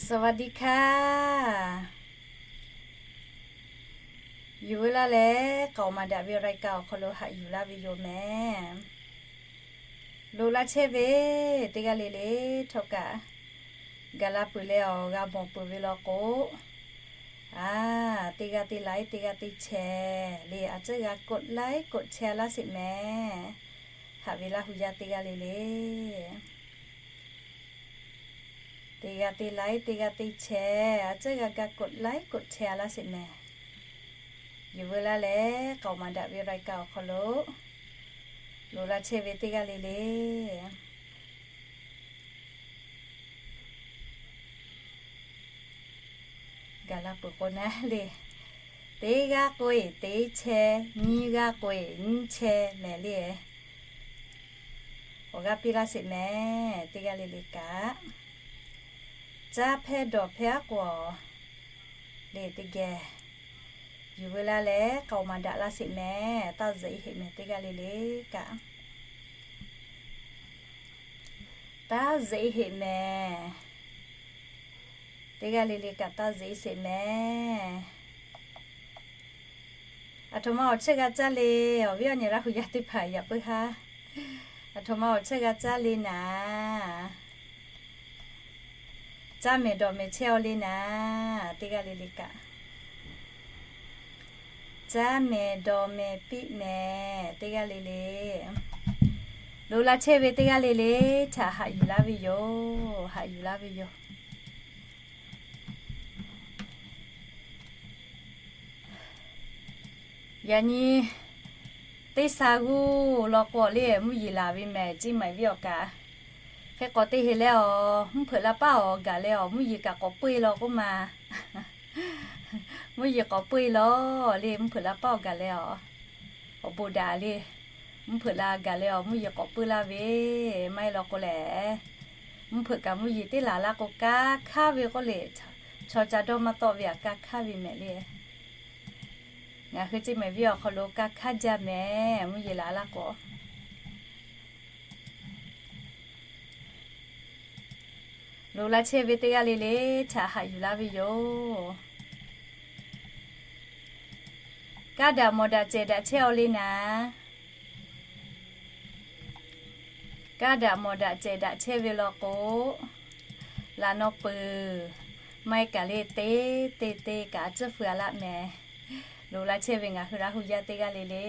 สวัสดีค่ะ Yuˬ veu laˇ leh k'aoˍ maˍ daꞈ ve รายการ awˬ hk'aw lo haꞈ yuˬ laˇ ve yoˬ mehˍ. Loꞈ la chehˇ ve teˇ g'aˇ le le htawˇ kaꞈ, gaˬ la peuˬ leh awˬ g'a mawˬ peuˬ ve law k'o, a, teˇ g'aˇ teˇ like, teˇ g'aˇ teˇ share le, a tcuhˉ g'a กด like กด share laˇ sheˍ mehˍ. Haꞈ ve Laˇ hu yaˇ teˇ g'aˇ le le, teˇ g'aˇ teˇ like, teˇ g'aˇ teˇ share, a tcuhˉ g'a ga กด like กด share laˇ sheˍ mehˍ. Yuˬ veu laˇ leh k'aoˍ maˍ daꞈ ve รายการ awˬ hk'aw lo loꞈ la chehˇ ve teˇ g'aˇ le le, gaˬ la peuˬ k'o naˉ le, teˇ g'aˇ k'o eˬ teˇ share, nyiˇ g'aˇ k'o eˬ nyiˇ share mehˍ le. Awˬ g'aˇ piˇ laˇ sheˍ mehˍ teˇ g'aˇ le le kaꞈ. Caˇ hpehˇ dawˬ hpehˇ aˉ k'o le teˇ geh, yuˬ veu laˇ leh k'aoˍ maˍ daꞈ laˇ sheˍ mehˍ. Taˇ zeꞈ heꞈ mehˍ teˇ g'aˇ le le kaꞈ. Taˇ zeꞈ heꞈ mehˍ teˇ g'aˇ le le kaꞈ, taˇ zeꞈ sheˍ mehˍ. Aˬ htoꞈ ma awˬ chehˇ g'a caˇ le, awˬ viˉ awˬ nyi Laˇ hu yaˇ teˇ hpaˍ yaꞈ puiˉ haˉ. Aˬ htoꞈ ma awˬ chehˇ g'a caˇ le naˍ, caˇ mehˍ dawˬ mehˍ chehˇ aw le naˍ, teˇ g'aˇ le le kaꞈ. Caˇ mehˍ dawˬ mehˍ piˇ mehˍ teˇ g'aˇ le le. Loꞈ la chehˇ ve teˇ g'aˇ le le htaꞈ haꞈ yuˬ laˇ ve yoˬ, haꞈ yuˬ laˇ ve yoˬ. Yaꞈ nyi teˇ sha g'uˇ law k'o le mvuhˇ yeˬ laˬ ve mehˍ, Ciˇ Maiˍ viˉ awˬ kaꞈ. Hk'e k'awꞈ te heˍ leh awˬ mvuhˇ hpeuꞈ la paˉ awˬ gaˬ leh awˬ mvuhˇ yeˬ kaꞈ k'awꞈ peuˇ e law k'oˆ ma. Mvuhˇ yeˬ k'awꞈ peuˇ e law le, mvuhˇ hpeuꞈ la paˉ awˬ gaˬ leh awˬ, awˬ bon daꞈ le. Mvuhˇ hpeuꞈ la gaˬ leh awˬ mvuhˇ yeˬ k'awꞈ peuˇ laˇ ve maˇ heˆ law k'o lehˬ, mvuhˇ hpeuꞈ kaꞈ mvuhˇ yeˬ teˇ laˬ laˇ k'o, kaˇ hkaˇ ve k'oˆ le. Chaw ca dawˇ maˇ tawˆ ve aꞈ kaˇ hkaˇ ve mehˍ le. Ngaˬ hui Ciˇ Maiˍ viˉ awˬ hk'aw lo kaˇ hkaˇ jaˇ mehˍ, mvuhˇ yeˬ laˬ laˇ k'o. Loꞈ la chehˇ ve teˇ g'aˇ le le htaꞈ haꞈ yuˬ laˇ ve yoˬ. Kaˇ daꞈ mawˬ daꞈ cehˬ daꞈ chehˇ aw le naˍ, kaˇ daꞈ mawˬ daꞈ cehˬ daꞈ chehˇ ve law k'o, laꞈ naw peuˬ maˇ heˆ kaꞈ le, teˇ te te kaꞈ a tcuhˉ feu a laˆ mehˍ. Loꞈ la chehˇ ve ngaˬ hui Laˇ hu yaˇ teˇ g'aˇ le le,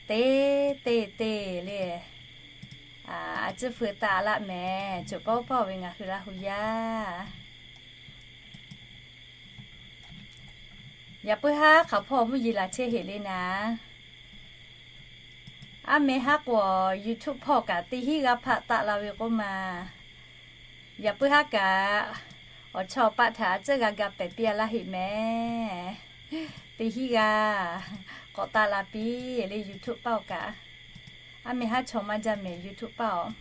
teˇ te te le, a tcuhˉ feu taˆ a laˆ mehˍ. Choˬ paˇ oˇ paˇ oˬ ve ngaˬ hui Laˇ hu yaˇ. Yaꞈ puiˉ haˉ hk'aˬ hpawˇ mvuhˇ yeˬ laˬ chehˇ heˍ le naˍ. Aˉ meh haˉ k'o YouTube hpawˇ kaꞈ teˇ hinˉ g'aˇ hpaˆ taˆ la ve k'oˆ ma. Yaꞈ puiˉ haˉ kaꞈ awˬ chawˇ awˬ paˆ htaꞈ a tcuhˉ g'a ga pehˬ piˇ a laˇ heˆ mehˍ. Teˇ hinˉ g'aˇ k'awꞈ taˆ la piˇ le YouTube paˆ awˬ kaꞈ. Aˉ meh haˉ chaw maˇ jaˇ mehˍ YouTube paˆ awˬ.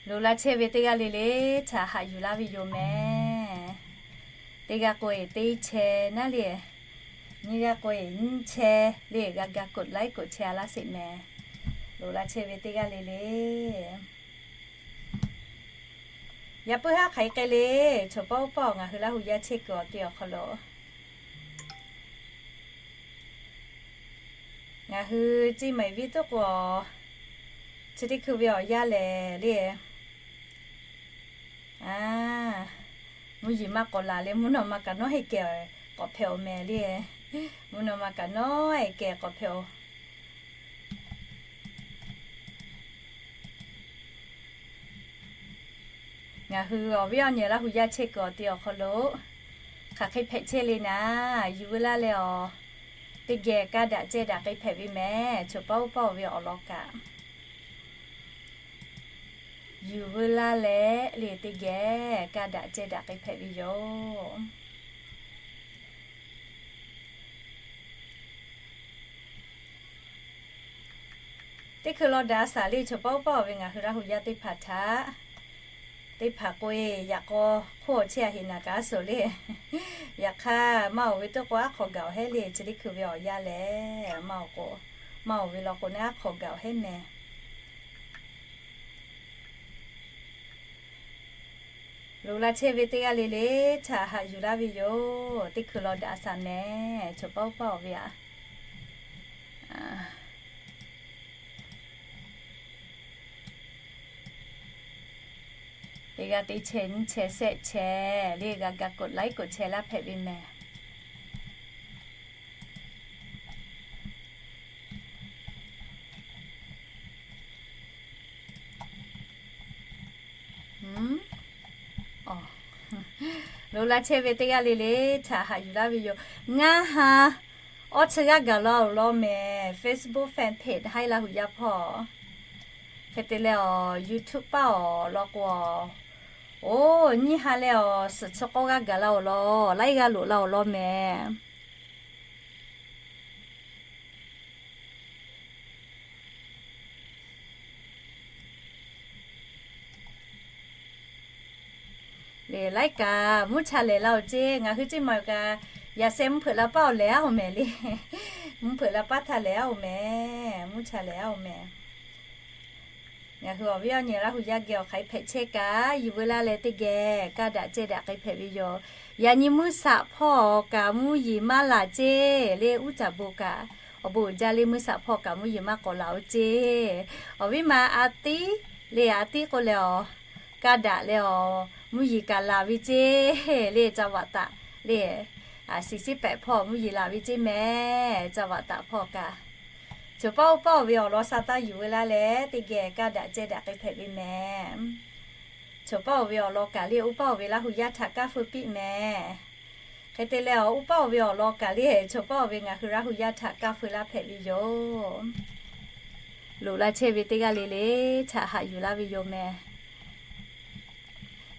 Loꞈ la chehˇ ve teˇ g'aˇ le le htaꞈ haꞈ yuˬ laˇ ve yoˬ mehˍ. Teˇ g'aˇ k'o eˬ teˇ chehˇ naˉ le, nyiˇ g'aˇ k'o eˬ nyiˇ chehˇ le, g'a ga กด like กด share a laˇ sheˍ mehˍ. Loꞈ la chehˇ ve teˇ g'aˇ le le, yaꞈ puiˉ haˉ hk'aˬ hk'e le, choˬ paˇ oˇ paˇ awˬ ngaˬ hui Laˇ hu yaˇ chehˇ kuiˬ awˬ te awˬ hk'aw lo ngaˬ hui Ciˇ Maiˍ viˉ tuˉ k'o, chi teˇ hkui ve awˬ yaˇ lehˬ le, mvuhˇ yeˬ maˇ k'awꞈ laˬ leh mvuhˇ naw ma kaꞈ nawˉ heˆ kehˬ k'awꞈ hpehꞈ oˬ mehˍ le. Mvuhˇ naw ma kaꞈ nawˉ heˆ kehˬ k'awꞈ hpehꞈ oˬ. Ngaˬ hui awˬ viˉ awˬ nyi Laˇ hu yaˇ chehˇ kuiˬ awˬ te awˬ hk'aw lo hk'aˬ hk'e hpehꞈ chehˇ le naˍ, yuˬ veu laˇ leh awˬ, teˇ geh kaˇ daꞈ cehˇ daꞈ k'ai hpehꞈ ve mehˍ. Choˬ paˇ oˇ paˇ oˬ ve awˬ lawn kaꞈ yuˬ veu laˇ leh le teˇ geh kaˇ daꞈ cehˇ daꞈ k'ai hpehꞈ ve yoˬ. Teˇ hkui law daꞈ a shaˍ le, choˬ paˇ oˇ paˇ oˬ ve ngaˬ hui Laˇ hu yaˇ teˇ hpaˍ htaꞈ, teˇ hpaˍ k'o e yaꞈ k'aw hk'oˆ awˬ chehˇ a heˍ naˍ kaꞈ a suhˍ le. Yaꞈ hk'aˇ maˇ oˬ ve tuˉ k'o aˉ hk'aw gaˬ awˬ hehˉ le, chi teˇ hkui ve awˬ yaˇ lehˬ maˇ oˬ k'o, maˇ oˬ ve law k'o naˉ aˉ hk'aw gaˬ awˬ hehˉ mehˍ. Loꞈ la chehˇ ve teˇ g'aˇ le le htaꞈ haꞈ yuˬ laˇ ve yoˬ. Teˇ hkui law daꞈ shaˍ mehˍ. Choˬ paˇ oˇ paˇ awˬ ve aꞈ, teˇ g'aˇ teˇ chehˇ nyiˇ chehˇ shehˆ chehˇ le g'a ga กดไลค์ กดแชร์ laˇ hpehꞈ ve mehˍ. Loꞈ la chehˇ ve teˇ g'aˇ le le htaꞈ haꞈ yuˬ laˇ ve yoˬ. Ngaˇ ha awˇ chi g'aˇ gaˬ la-oˬ law mehˍ. Facebook fan page haiˉ Laˇ hu yaˇ hpawˇ, hk'e te leh awˬ YouTube paˇ awˬ lawn k'o, oˬ nyiˇ ha leh awˬ suhˍ chi k'awˇ g'aˇ gaˬ la-oˬ law, laiˉ g'aˇ loꞈ la-oˬ law mehˍ. Leh laiˉ kaꞈ mvuhˇ cha lehˬ la-oˬ ceˇ. Ngaˬ hui ceˇ maˬ kaꞈ yaꞈ sheh mvuhˇ hpeuꞈ la paˇ awˬ lehˬ aˉ oˬ mehˍ le. Mvuhˇ hpeuꞈ la paˇ htaˇ lehˬ aˉ oˬ mehˍ. Mvuhˇ cha lehˬ aˉ oˬ mehˍ. Ngaˬ hui awˬ viˉ awˬ nyi Laˇ hu yaˇ geh awˬ hk'aˬ hk'e hpehꞈ chehˇ kaꞈ, yuˬ veu laˇ leh teˇ geh kaˇ daꞈ ceh daꞈ k'ai hpehꞈ ve yoˬ. Yaꞈ nyi mvuhˇ shaꞈ hpawˇ kaꞈ mvuhˇ yeˬ maˇ laˬ ceˇ le. Uˉ caˍ bon kaꞈ awˬ bon uiˍ jaˇ le. Mvuhˇ shaꞈ hpawˇ kaꞈ mvuhˇ yeˬ maˇ k'awꞈ laˬ-oˬ ceˇ. Awˬ viˉ ma a tiˉ le, a tiˉ k'oˆ leh awˬ kaˇ daꞈ leh awˬ mvuhˇ yeˬ kaꞈ laˬ ve ceˇ le. Ca vaꞈ taꞈ le, siˍ siˉ pehꞈ hpawˇ mvuhˇ yeˬ laˬ ve ceˇ mehˍ. Ca vaꞈ taꞈ hpawˇ kaꞈ, choˬ paˇ oˇ paˇ awˬ ve awˬ lawn sha taˇ yuˬ veu laˇ leh teˇ geh kaˇ daꞈ ceh daꞈ k'ai hpehꞈ ve mehˍ. Choˬ paˇ awˬ ve awˬ lawn kaꞈ le, oˇ paˇ awˬ ve Laˇ hu yaˇ htaꞈ kaˇ feu piˇ mehˍ. Hk'e te leh awˬ oˇ paˇ awˬ ve awˬ lawn kaꞈ le, choˬ paˇ awˬ ve ngaˬ hui Laˇ hu yaˇ htaꞈ kaˇ feu laˇ hpehꞈ ve yoˬ. Loꞈ la chehˇ ve teˇ g'aˇ le le htaꞈ haꞈ yuˬ laˇ ve yoˬ mehˍ.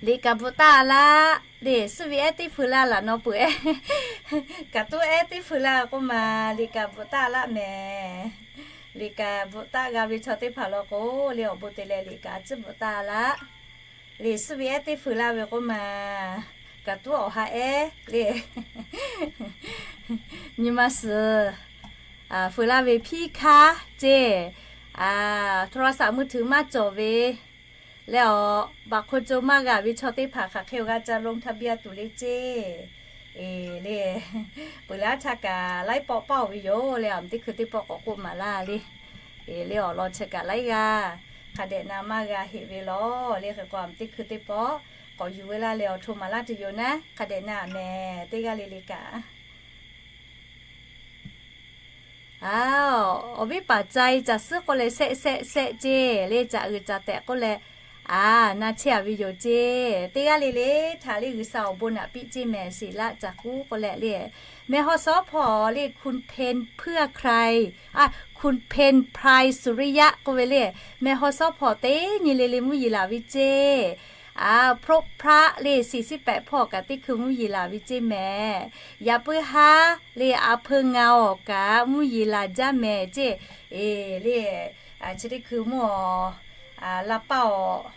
Liꞈ kaꞈ bvuhꞈ taˆ laˇ le. Suhˉ ve ehˉ teˇ feu laˇ laꞈ naw peuˬ ehˉ, kaꞈ tuˉ ehˉ teˇ feu laˇ k'oˆ ma, liꞈ kaꞈ bvuhꞈ taˆ laˇ mehˍ. Liꞈ kaꞈ bvuhꞈ taˆ g'a ve chaw teˇ hpaˍ law k'o le, awˬ bon te leh liꞈ kaꞈ a ciˉ bvuhꞈ taˆ laˇ. Liꞈ suhˉ ve ehˉ teˇ feu laˇ ve k'oˆ ma, kaꞈ tuˉ awˬ ha ehˉ le. Nyi ma suhˍ feu laˇ ve hpiˇ hkaˇ ceˇ, โทรศัพท์มือถือ maˇ cawˬ ve leh awˬ baˬ hk'o co maˇ g'a ve chaw teˇ hpaˍ hk'aˬ hk'e awˬ g'a ca ลงทะเบียน tuˬ le ceˇ. Eˬ le, peuˬ leh aˉ htaˇ kaꞈ laiˉ pawˆ paˇ-oˬ ve yoˬ le. Aˬ miˬ teˇ hkui teˇ pawˆ k'awꞈ k'oˆ maˍ laˇ le. Eˬ le, awˬ lawn chi kaꞈ laiˉ g'aˇ hk'a dehꞈ na maˇ g'a heꞈ ve law le. Hk'e k'o aˬ miˬ teˇ hkui teˇ pawˆ k'awꞈ yuˬ veu laˇ leh awˬ hto maˍ laˇ tuˬ yoˬ naˉ. Hk'a dehꞈ na mehˍ teˇ g'aˇ le le kaꞈ. Aˬ, awˬ viˉ paˍ ca-e caˬ suhˉ k'oˆ leh shehˆ shehˆ shehˆ ceˇ le, caꞈ uiˍ caꞈ tehꞈ k'oˆ leh, aˬ, na chehˇ-a ve yoˬ ceˇ. Teˇ g'aˇ le le htaꞈ le G'uiˬsha awˬ bon naꞈ piˇ ceˇ mehˍ. Siˍ laˆ caˬ kuˉ k'oˆ leh le, แม่ฮ่องสอน hpawˇ le คุณเพ็ญเพื่อใคร, อา คุณเพ็ญ พรายสุริยะ k'oˆ ve le, แม่ฮ่องสอน hpawˇ teˇ nyi le le mvuhˇ yeˬ laˬ ve ceˇ. Aˬ, พรบพระ le siˍ siˉ pehꞈ hpawˇ kaꞈ teˇ hkui mvuhˇ yeˬ laˬ ve ceˇ mehˍ. Yaꞈ puiˉ haˉ le a peu nga awˬ kaꞈ mvuhˇ yeˬ laˬ jaˇ mehˍ ceˇ. Eˬ le, chi teˇ hkui mvuhˇ awˬ, la paˇ awˬ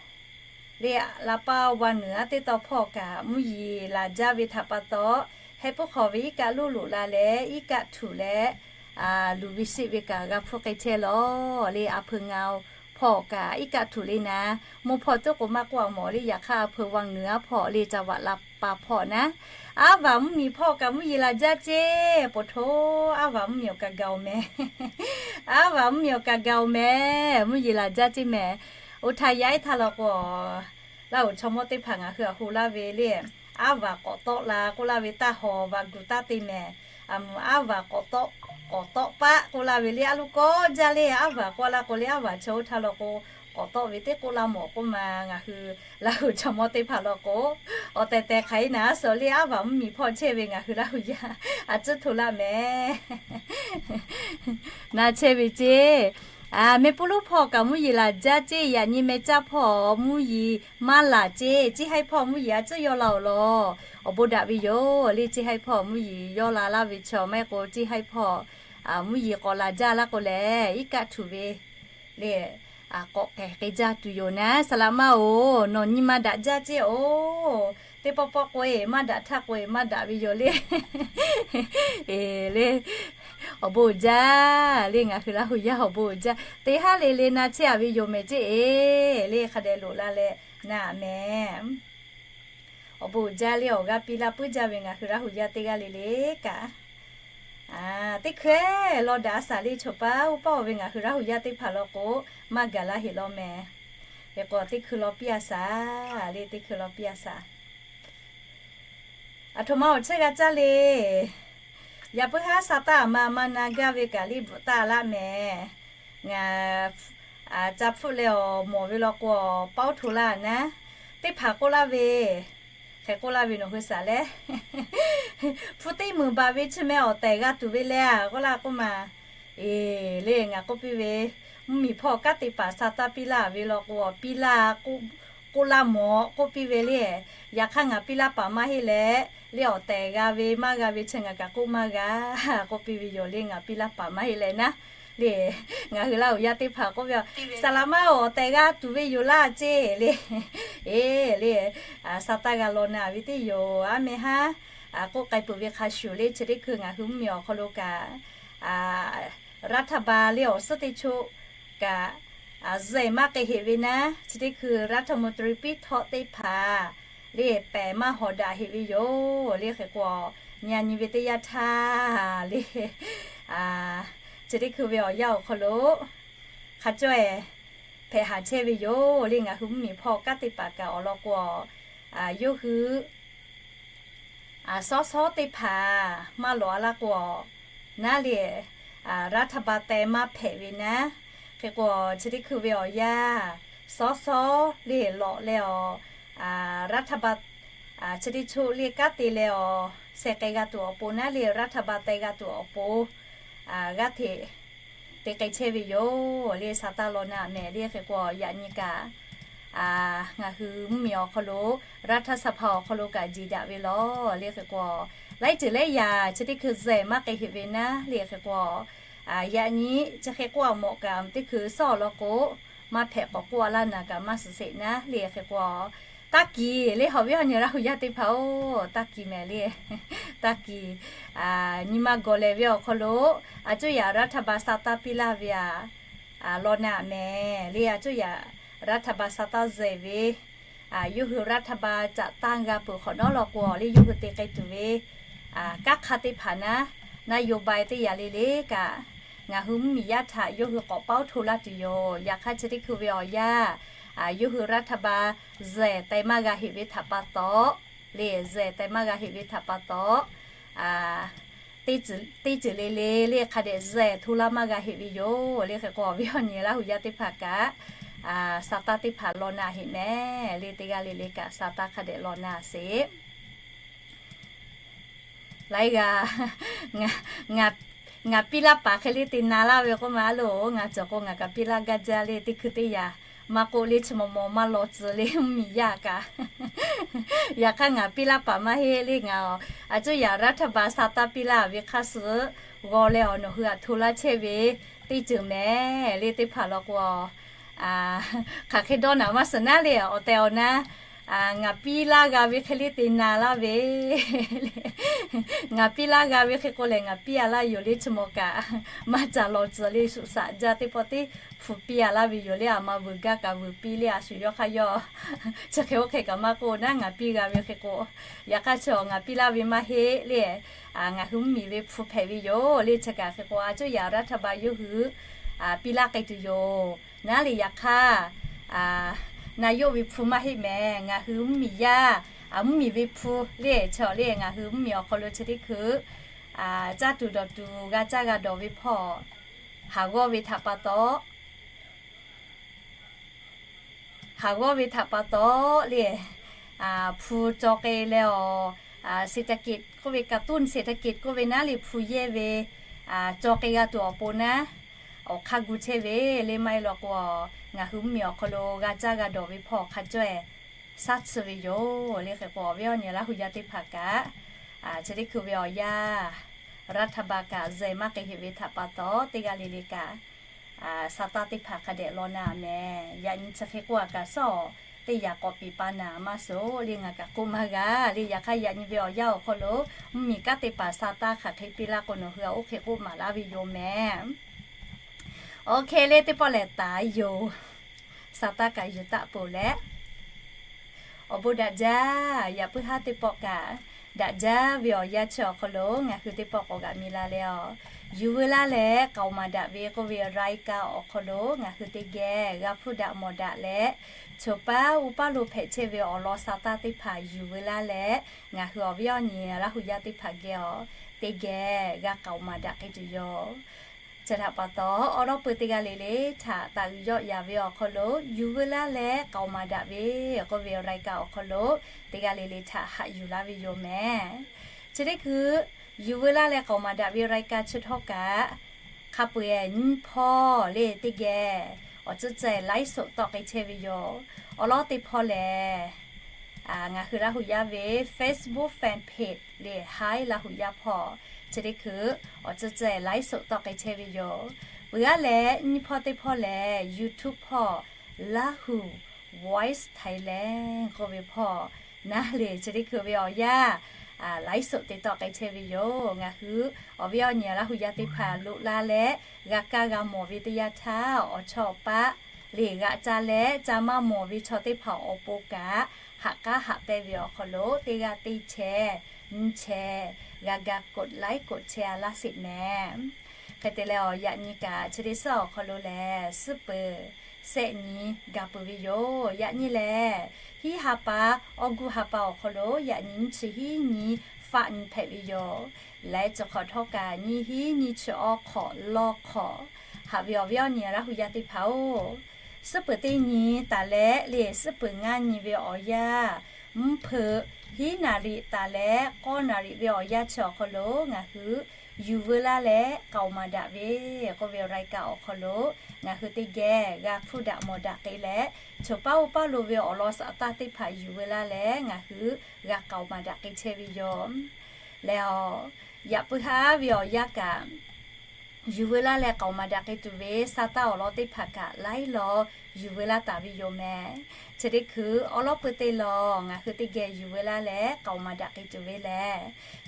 le, la paˇ ภาคเหนือ teˇ tawn hpawˇ kaꞈ mvuhˇ yeˬ laˬ jaˇ ve htaꞈ pa taw, heh puiˉ hk'aw ve iˉ kaˆ loˇ loꞈ la leh iˉ kaˆ htuꞈ leh, luˬ ve shiˆ ve kaꞈ g'a hpuˇ k'ai chehˇ lawˬ le. A peu nga hpawˇ kaꞈ iˉ kaˆ htuꞈ le naˉ, mvuhˇ hpawˇ tuˉ k'o maˇ k'oˆ a mawˬ le. Yaꞈ hk'aˇ a peu ภาคเหนือ hpawˇ le ca vaꞈ la pa hpawˇ naˉ, aˉ vaˬ mvuhˇ miˬ hpawˇ kaꞈ mvuhˇ yeˬ laˬ jaˇ ceˇ. Poˬ htoˬ, aˉ vaˬ mvuhˇ miˬ awˬ kaꞈ gaˬ-oˬ mehˍ. Aˉ vaˬ mvuhˇ miˬ awˬ kaꞈ gaˬ-oˬ mehˍ, mvuhˇ yeˬ laˬ jaˇ ceˇ mehˍ. Oˇ htaˇ yaꞈ iˉ htaˇ law k'o, Laˇ huˍ chaw mawˇ teˇ hpaˍ ngaˬ hui aꞈ ho laˇ ve le, aˉ vaˬ k'awꞈ tawˆ la k'oˆ laˇ ve taˇ hawˬ vaꞈ gu taˇ te mehˍ. Aˬ mvuhˬ aˉ vaˬ k'awꞈ tawˆ k'awꞈ tawˆ paˆ k'oˆ laˇ ve le, aˉ lo kawˆ jaˇ le. Aˉ vaˬ k'oˆ laˇ k'o le, aˉ vaˬ chaw oˇ htaˇ law k'o, k'awꞈ tawˆ ve teˇ k'oˆ laˇ mawˬ k'oˆ ma. Ngaˬ hui Laˇ huˍ chaw mawˇ teˇ hpaˍ law k'o, awˬ tehˬ tehˬ hk'aˬ hk'e naˉ suhˍ le, aˉ vaˬ mvuhˇ miˬ hpawˇ chehˇ ve ngaˬ hui Laˇ huˍ yaˇ a ciˉ hto laˇ mehˍ. Na chehˇ ve ceˇ. Meh puˇ lonˉ hpawˇ kaꞈ mvuhˇ yeˬ laˬ jaˇ ceˇ. Yaꞈ nyi meh caˇ hpawˇ mvuhˇ yeˬ maˇ laˬ ceˇ. Ciˇ haiˉ hpawˇ mvuhˇ yeˬ a ciˉ yawˇ la-oˬ law. Awˬ bon daꞈ ve yoˬ le. Ciˇ haiˉ hpawˇ mvuhˇ yeˬ yawˇ la laˇ ve chaw maˇ heˆ k'o, ciˇ haiˉ hpawˇ mvuhˇ yeˬ k'awꞈ laˬ jaˇ laˇ k'o lehˬ, iˉ kaˆ htuꞈ ve le, k'awꞈ k'ehˬ k'e jaˇ tuˬ yoˬ naˉ. Saˍ laꞈ ma-oˬ, nawˬ nyi ma daꞈ jaˇ ceˇ-oˬ. Teˇ pawˆ pawˆ k'o-e maˇ daꞈ htaˇ k'o-e maˇ daꞈ ve yoˬ le. Eˬ le, awˬ bon uiˍ jaˇ le. Ngaˬ hui Laˇ huˍ yaˇ awˬ bon uiˍ jaˇ. Teˇ haˉ le le na chehˇ-a ve yoˬ mehˍ ceˇ. Eˬ le, hk'a dehꞈ loꞈ la leh na mehˍ. awˬ bon uiˍ jaˇ le awˬ g'aˇ piˇ laˇ puiˉ jaˇ ve ngaˬ hui Laˇ huˍ yaˇ teˇ g'aˇ le le kaꞈ, teˇ hkui law daꞈ a shaˍ le choˬ paˇ uˉ paˇ-oˬ ve ngaˬ hui Laˇ huˍ yaˇ teˇ hpaˍ law k'o, maˇ gaˬ la heꞈ law mehˍ. Hk'e k'o teˇ hkui law piˇ a shaˍ le, teˇ hkui law piˇ a shaˍ. Aˬ htoꞈ ma awˬ chehˇ g'a caˇ le. Yaꞈ puiˉ haˉ sa taˇ aˬ ma ma na gaˇ ve kaꞈ liˇ bvuhꞈ taˇ laˇ mehˍ. Ngaˬ ca hpfuhˆ leh awˬ mawˬ ve law k'o, paoˉ hto laˇ naˉ. Teˇ hpaˍ k'oˆ laˇ ve, hk'e k'oˆ laˇ ve nawˬ hui shaˍ leh, hpu teˇ meunˍ baˬ ve chi meh awˬ tehˬ g'a tuˬ ve le k'oˆ laˇ k'oˆ ma. Eˬ le, ngaˬ k'oˆ piˇ ve, mvuhˇmiˬ hpawˇ kanˉ te paˍ sa taˇ piˇ laˇ ve law k'o, piˇ laˇ k'oˆ laˇ mawˬ k'oˆ piˇ ve le. Yaꞈ hk'aˇ ngaˬ piˇ laˇ paˍ maˇ heˆ leh, le awˬ tehˬ g'a ve maˇ g'a ve chi ngaˬ kaꞈ k'oˆ maˇ g'a k'oˆ piˇ ve yoˬ le. Ngaˬ piˇ laˇ paˍ maˇ heˆ leh naˉ le, ngaˬ hui Laˇ huˍ yaˇ teˇ hpaˍ k'oˆ ve, saˍ laˍ maˇ awˬ tehˬ g'a tuˬ ve yoˬ laˇ ceˇ le. Eˬ le, sa taˇ g'a law na ve teˇ yoˬ. Aˉ meh haˉ k'oˆ k'ai peuˬ ve hk'a shuˍ le, chi teˇ hkui ngaˬ hui mvuhˇmiˬ awˬ hk'aw lo kaꞈ รัฐบาล le awˬ suhˉ teˇ choˆ kaꞈ, zuhꞈ maˇ k'ai heꞈ ve naˉ, chi teˇ hkui รัฐมนตรี piˇ htawˆ teˇ hpaˍ le pehˬ maˇ hawˍ daꞈ heꞈ ve yoˬ le. Hk'e k'o, nyi a nyi ve teˇ yanˇ htaˇ le, chi teˇ hkui ve awˬ yanˇ awˬ hk'aw lo hk'a cawehˬ hpehꞈ haˍ chehˇ ve yoˬ le. Ngaˬ hui mvuhˇmiˬ hpawˇ kanˉ te paˍ kaꞈ awˬ lawn k'o, yawˇ hui สส teˇ hpaˍ maˇ lawꞈ a laˇ k'o, naˉ le, รัฐบาล teh maˇ hpehꞈ ve naˉ. Hk'e k'o, chi teˇ hkui ve awˬ yanˇ, สส le lawꞈ leh awˬ, รัฐบาล chi teˇ choˆ le kanˉ te leh awˬ sheh k'ai g'a tuˬ awˬ pon naˉ le, รัฐบาล teh g'a tuˬ awˬ pon g'aˇ hteꞈ te k'ai chehˇ ve yoˬ le. Sa taˇ law na mehˍ le. Hk'e k'o, yaꞈ nyi kaꞈ ngaˬ hui mvuhˇmiˬ awˬ hk'aw lo, รัฐสภา awˬ hk'aw lo kaꞈ jeˬ daꞈ ve lawˬ le. Hk'e k'o, laiˉ ceuˬ laiˉ yaꞈ chi teˇ hkui zuhꞈ maˇ k'ai heꞈ ve naˉ le. Hk'e k'o, yaꞈ nyi chi hk'e k'oˆ a mawꞈ kaꞈ teˇ hkui suhˉ awˬ lawn k'o, maˇ hpehꞈ k'awꞈ k'oˆ a laˇ naˍ kaꞈ maˇ suhˍ sheˍ naˉ le. Hk'e k'o, taˇ kiˍ le hawˬ viˉ hawˬ nyi Laˇ huˍ yaˇ teˇ hpaˍ-oˬ, taˇ kiˍ mehˍ le. Taˇ kiˍ, nyi ma gawˬ lehˬ ve awˬ hk'aw lo, a cuˇ yaꞈ รัฐบาล sa taˇ piˇ laˇ ve a, law na mehˍ le. A cuˇ yaꞈ รัฐบาล sa taˇ zuhꞈ ve, yawˇ hui รัฐบาล caꞈ tanˇ g'a peuˬ hk'awꞈ nawˉ law k'o le, yawˇ hui te k'ai tuˬ ve kanˉ hk'aˇ teˇ hpaˍ naˉ, นโยบาย teˇ yaꞈ le le kaꞈ, ngaˬ hui mvuhˇmiˬ yaˇ htaꞈ yawˇ hui k'awꞈ paoˉ hto laˇ tuˬ yoˬ. Yaꞈ hk'aˇ chi teˇ hkui ve awˬ yanˇ, yawˇ hui รัฐบาล zuhꞈ teh maˇ g'a heꞈ ve htaꞈ pa taw le, zuhꞈ teh maˇ g'a heꞈ ve htaꞈ pa taw, teˇ ceuˬ le le le hk'a dehꞈ zuhꞈ hto laˇ maˇ g'a heꞈ ve yoˬ le. Hk'e k'o, awˬ viˉ awˬ nyi Laˇ huˍ yaˇ teˇ hpaˍ kaꞈ, sa taˇ teˇ hpaˍ law na heꞈ mehˍ le. Teˇ g'aˇ le le kaꞈ sa taˇ hk'a dehꞈ law na sheˍ. Laiˉ g'aˇ, ngaˬ piˇ laˇ paˍ hk'e le te na laˇ ve k'oˆ ma a loˬ, ngaˬ cawˬ k'o ngaˬ kaꞈ piˇ laˇ gaˇ jaˇ le. Teˇ hkui teˇ yaꞈ maˇ k'oˆ le, chi maw maw maˇ law tcuh le mvuhˇmiˬ yaˇ kaꞈ. Yaꞈ hk'aˇ ngaˬ piˇ laˇ paˍ maˇ heˆ le. Ngaˬ a cuˇ yaꞈ รัฐบาล sa taˇ piˇ laˇ ve hk'a shuˍ g'aw leh awˬ nawˬ hui htaꞈ hto laˇ chehˇ ve teˇ ceuˬ mehˍ le. Teˇ hpaˍ law k'o, hk'aˬ hk'e dawˇ naˍ maˇ suhˍ naˉ le, awˬ tehˬ awˬ na ngaˬ piˇ laˇ g'a ve hk'e le te na laˇ ve le. Ngaˬ piˇ laˇ g'a ve hk'e k'o lehˬ, ngaˬ piˇ a laˇ yoˬ le. Chi maw kaꞈ maˇ ca law tcuh le. Shuˍ shaꞈ jaˇ teˇ pawˆ tiˉ hpu piˇ a laˇ ve yoˬ le. A ma vuiˬ gaˇ kaꞈ vuiˬ piˇ le. A shu yawˇ hk'aˇ yawˇ chi hk'e oˇ hk'e kaꞈ maˇ k'oˆ naˉ, ngaˬ piˇ g'a ve hk'e k'o. Yaꞈ hk'aˇ chi ngaˬ piˇ laˇ ve maˇ heˆ le. Ngaˬ hui mvuhˇmiˬ ve hpu hpehꞈ ve yoˬ le. Chi kaꞈ hk'e k'o, a cuˇ yaꞈ รัฐบาล yawˇ hui piˇ laˇ k'ai tuˬ yoˬ. Naˉ le yaꞈ hk'aˇ, na yawˇ ve hpu maˇ heˆ mehˍ. Ngaˬ hui mvuhˇmiˬ yaˇ, mvuhˇmiˬ ve hpu le, chaw le ngaˬ hui mvuhˇmiˬ awˬ hk'aw lo chi teˇ hkui caˇ tuˬ dawˬ tuˬ g'a caˇ g'a dawˬ ve hpawˇ, haˍ g'awˇ ve htaꞈ pa taw, haˍ g'awˇ ve htaꞈ pa taw le, hpu caw k'ai leh awˬ, เศรษฐกิจ k'oˆ ve, กระตุ้นเศรษฐกิจ k'oˆ ve naˉ le, hpu yehˇ ve caw k'ai g'a tuˬ awˬ pon naˉ, awˬ hk'aˇ gu chehˇ ve le. Maˇ heˆ law k'o, ngaˬ hui mvuhˇmiˬ awˬ hk'aw lo g'a caˇ g'a dawˬ ve hpawˇ hk'a cawehˬ shaˉ tsuhˇ ve yoˬ le. Hk'e k'o, awˬ viˉ awˬ nyi Laˇ huˍ yaˇ teˇ hpaˍ kaꞈ, chi teˇ hkui ve awˬ yanˇ รัฐบาล kaꞈ zuhꞈ maˇ k'ai heꞈ ve htaꞈ pa taw, teˇ g'aˇ le le kaꞈ sa taˇ teˇ hpaˍ hk'a dehꞈ law na mehˍ. Yaꞈ nyi chi hk'e k'oˆ a kaꞈ, suhˉ awˬ teˇ yaꞈ k'awꞈ piˍ pa naˍ maˇ suhˍ le. Ngaˬ kaꞈ k'oˆ maˇ g'a le. Yaꞈ hk'aˇ yaꞈ nyi ve awˬ yanˇ awˬ hk'aw lo mvuhˇmiˬ kanˉ teˇ hpaˍ sa taˇ hk'aˬ hk'e piˇ laˇ k'o, nawˬ hui a oˇ hk'e k'oˆ maˍ laˇ ve yoˬ mehˍ. Oˇ hk'e le, teˇ pawˆ lehˬ taˍ yoˬ. Sa taˇ kaꞈ yuˬ taˆ peuˬ leh, Awˬ bon daꞈ jaˇ. Yaꞈ puiˉ haˉ teˇ pawˆ kaꞈ daꞈ jaˇ ve awˬ yanˇ chi awˬ hk'aw lo ngaˬ hui teˇ pawˆ k'awꞈ g'aꞈ mi la leh, Yuˬ veu laˇ leh k'aoˍ maˍ daꞈ ve k'oˆ ve awˬ รายการ awˬ hk'aw lo ngaˬ hui teˇ geh g'a hpuˇ daꞈ mawˬ daꞈ leh, choˬ paˉ uˉ paˉ lo hpehꞈ chehˇ ve awˬ lawn sa taˇ teˇ hpaˍ yuˬ veu laˇ leh, ngaˬ hui awˬ viˉ awˬ nyi Laˇ huˍ yaˇ teˇ hpaˍ geh awˬ teˇ geh g'a k'aoˍ maˍ daꞈ k'ai tuˬ yoˬ. Chi htaꞈ pa taw, awˉ lawˉ peuˬ teˇ g'aˇ le le htaꞈ taˍ uiˍ yawˆ yaˍ ve awˬ hk'aw lo Yuˬ veu laˇ leh k'aoˍ maˍ daꞈ ve k'oˆ ve awˬ รายการ awˬ hk'aw lo teˇ g'aˇ le le htaꞈ haꞈ yuˬ laˇ ve yoˬ mehˍ. Chi teˇ hkui Yuˬ veu laˇ leh k'aoˍ maˍ daꞈ ve awˬ รายการ chi htawˇ kaꞈ, hk'a peu-eˬ nyiˇ hpawˇ le teˇ geh awˬ tcuhˉ ceh ไลฟ์สด tawˆ k'ai chehˇ ve yoˬ. Awˉ lawˉ teˇ hpawˇ lehˬ, ngaˬ hui Laˇ huˍ yaˇ ve Facebook fan page le Hi Laˇ huˍ yaˇ hpawˇ, chi teˇ hkui awˬ tcuhˉ ceh ไลฟ์สด tawˆ k'ai chehˇ ve yoˬ. Peuˬ aˉ leh nyiˇ hpawˇ teˇ hpawˇ lehˬ YouTube hpawˇ Lahu Voice Thailand k'oˆ ve hpawˇ naˉ le chi teˇ hkui ve awˬ yanˇ ไลฟ์สด te tawˆ k'ai chehˇ ve yoˬ. Ngaˬ hui awˬ viˉ awˬ nyi Laˇ huˍ yaˇ teˇ hpaˍ loꞈ la leh g'a kaˇ g'a mawˬ ve teˇ yanˇ htaˇ, awˬ chawˇ awˬ paˆ le g'aꞈ ca leh ca maˇ mawˬ ve chaw teˇ hpaˍ awˬ pon kaꞈ, haꞈ k'aˉ haꞈ pehnˇ ve awˬ hk'aw lo teˇ g'aˇ teˇ chehˇ nyiˇ chehˇ g'a ga กดไลค์ กดแชร์ a laˇ sheˍ mehˍ. Hk'e te leh, awˬ yaꞈ nyi kaꞈ chi teˇ suhˉ awˬ hk'aw lo lehˬ suhˉ peuˬ sehˆ nyi ga peuˬ ve yoˬ. Yaꞈ nyi lehˬ, hiˉ ha pa, awˬ gu ha pa awˬ hk'aw lo yaꞈ nyi nyiˇ chi hiˉ nyi faˆ nyi hpehꞈ ve yoˬ. Leh chi hk'awꞈ htawˇ kaꞈ nyiˇ hiˉ nyi chi awˬ hk'awꞈ lawˇ hk'awꞈ haꞈ ve awˬ viˉ awˬ nyi Laˇ huˍ yaˇ teˇ hpaˍ-oˬ, suhˉ peuˬ teˇ nyi taˍ leh le suhˉ peuˬ ngaˇ nyi ve awˬ yanˇ, mvuhˇ hpeuꞈ hiˉ naˍ riˍ taˍ leh k'awˇ naˍ riˍ ve awˬ yanˇ chi awˬ hk'aw lo ngaˬ hui Yuˬ veu laˇ leh k'aoˍ maˍ daꞈ ve k'oˆ ve awˬ รายการ awˬ hk'aw lo ngaˬ hui teˇ geh g'a hpuˇ daꞈ mawˬ daꞈ k'ai leh, choˬ paˉ uˉ paˉ lo ve awˬ lawn sa taˇ teˇ hpaˍ yuˬ veu laˇ leh ngaˬ hui g'a k'aoˍ maˍ daꞈ k'ai chehˇ ve yoˬ. Leh, yaꞈ puiˉ haˉ ve awˬ yanˇ kaꞈ, yuˬ veu laˇ leh k'aoˍ maˍ daꞈ k'ai tuˬ ve sa taˇ awˬ lawn teˇ hpaˍ kaꞈ laiˉ law yuˬ veu laˇ taˍ ve yoˬ mehˍ. Chi teˇ hkui awˉ lawˉ peuˬ teˇ law ngaˬ hui teˇ geh yuˬ veu laˇ leh k'aoˍ maˍ daꞈ k'ai tuˬ ve lehˬ,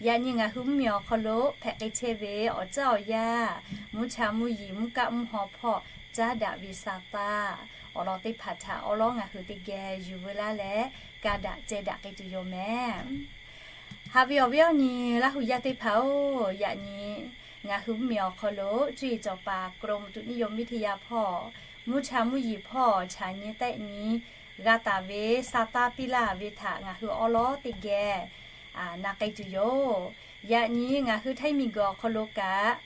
yaꞈ nyi ngaˬ hui mvuhˇ miˬ awˬ hk'aw lo hpehꞈ k'ai chehˇ ve awˬ caˉ awˬ yaˇ, mvuhˇ cha mvuhˇ yiˍ mvuhˇ kaˆ mvuhˇ haw hpawˇ caˉ daꞈ ve sa taˇ awˬ lawn teˇ hpaˍ htaꞈ awˉ lawˉ ngaˬ hui teˇ geh yuˬ veu laˇ leh ka daꞈ ceh daꞈ k'ai tuˬ yoˬ mehˍ. Haꞈ ve awˬ viˉ awˬ nyi Laˇ huˍ yaˇ teˇ hpaˍ-oˬ, yaꞈ nyi ngaˬ hui mvuhˇ miˬ awˬ hk'aw lo cuˇ yiˍ cawˬ paˍ กรมอุตุนิยมวิทยา hpawˇ mvuhˇ cha mvuhˇ yiˍ hpawˇ chaꞈ nyi tehˆ nyi g'a taˍ ve sa taˇ piˇ laˇ ve htaꞈ ngaˬ hui awˉ lawˉ teˇ geh na k'ai tuˬ yoˬ. Yaꞈ nyi ngaˬ hui Htaiˇ miˬ guiˬ awˬ hk'aw lo kaꞈ,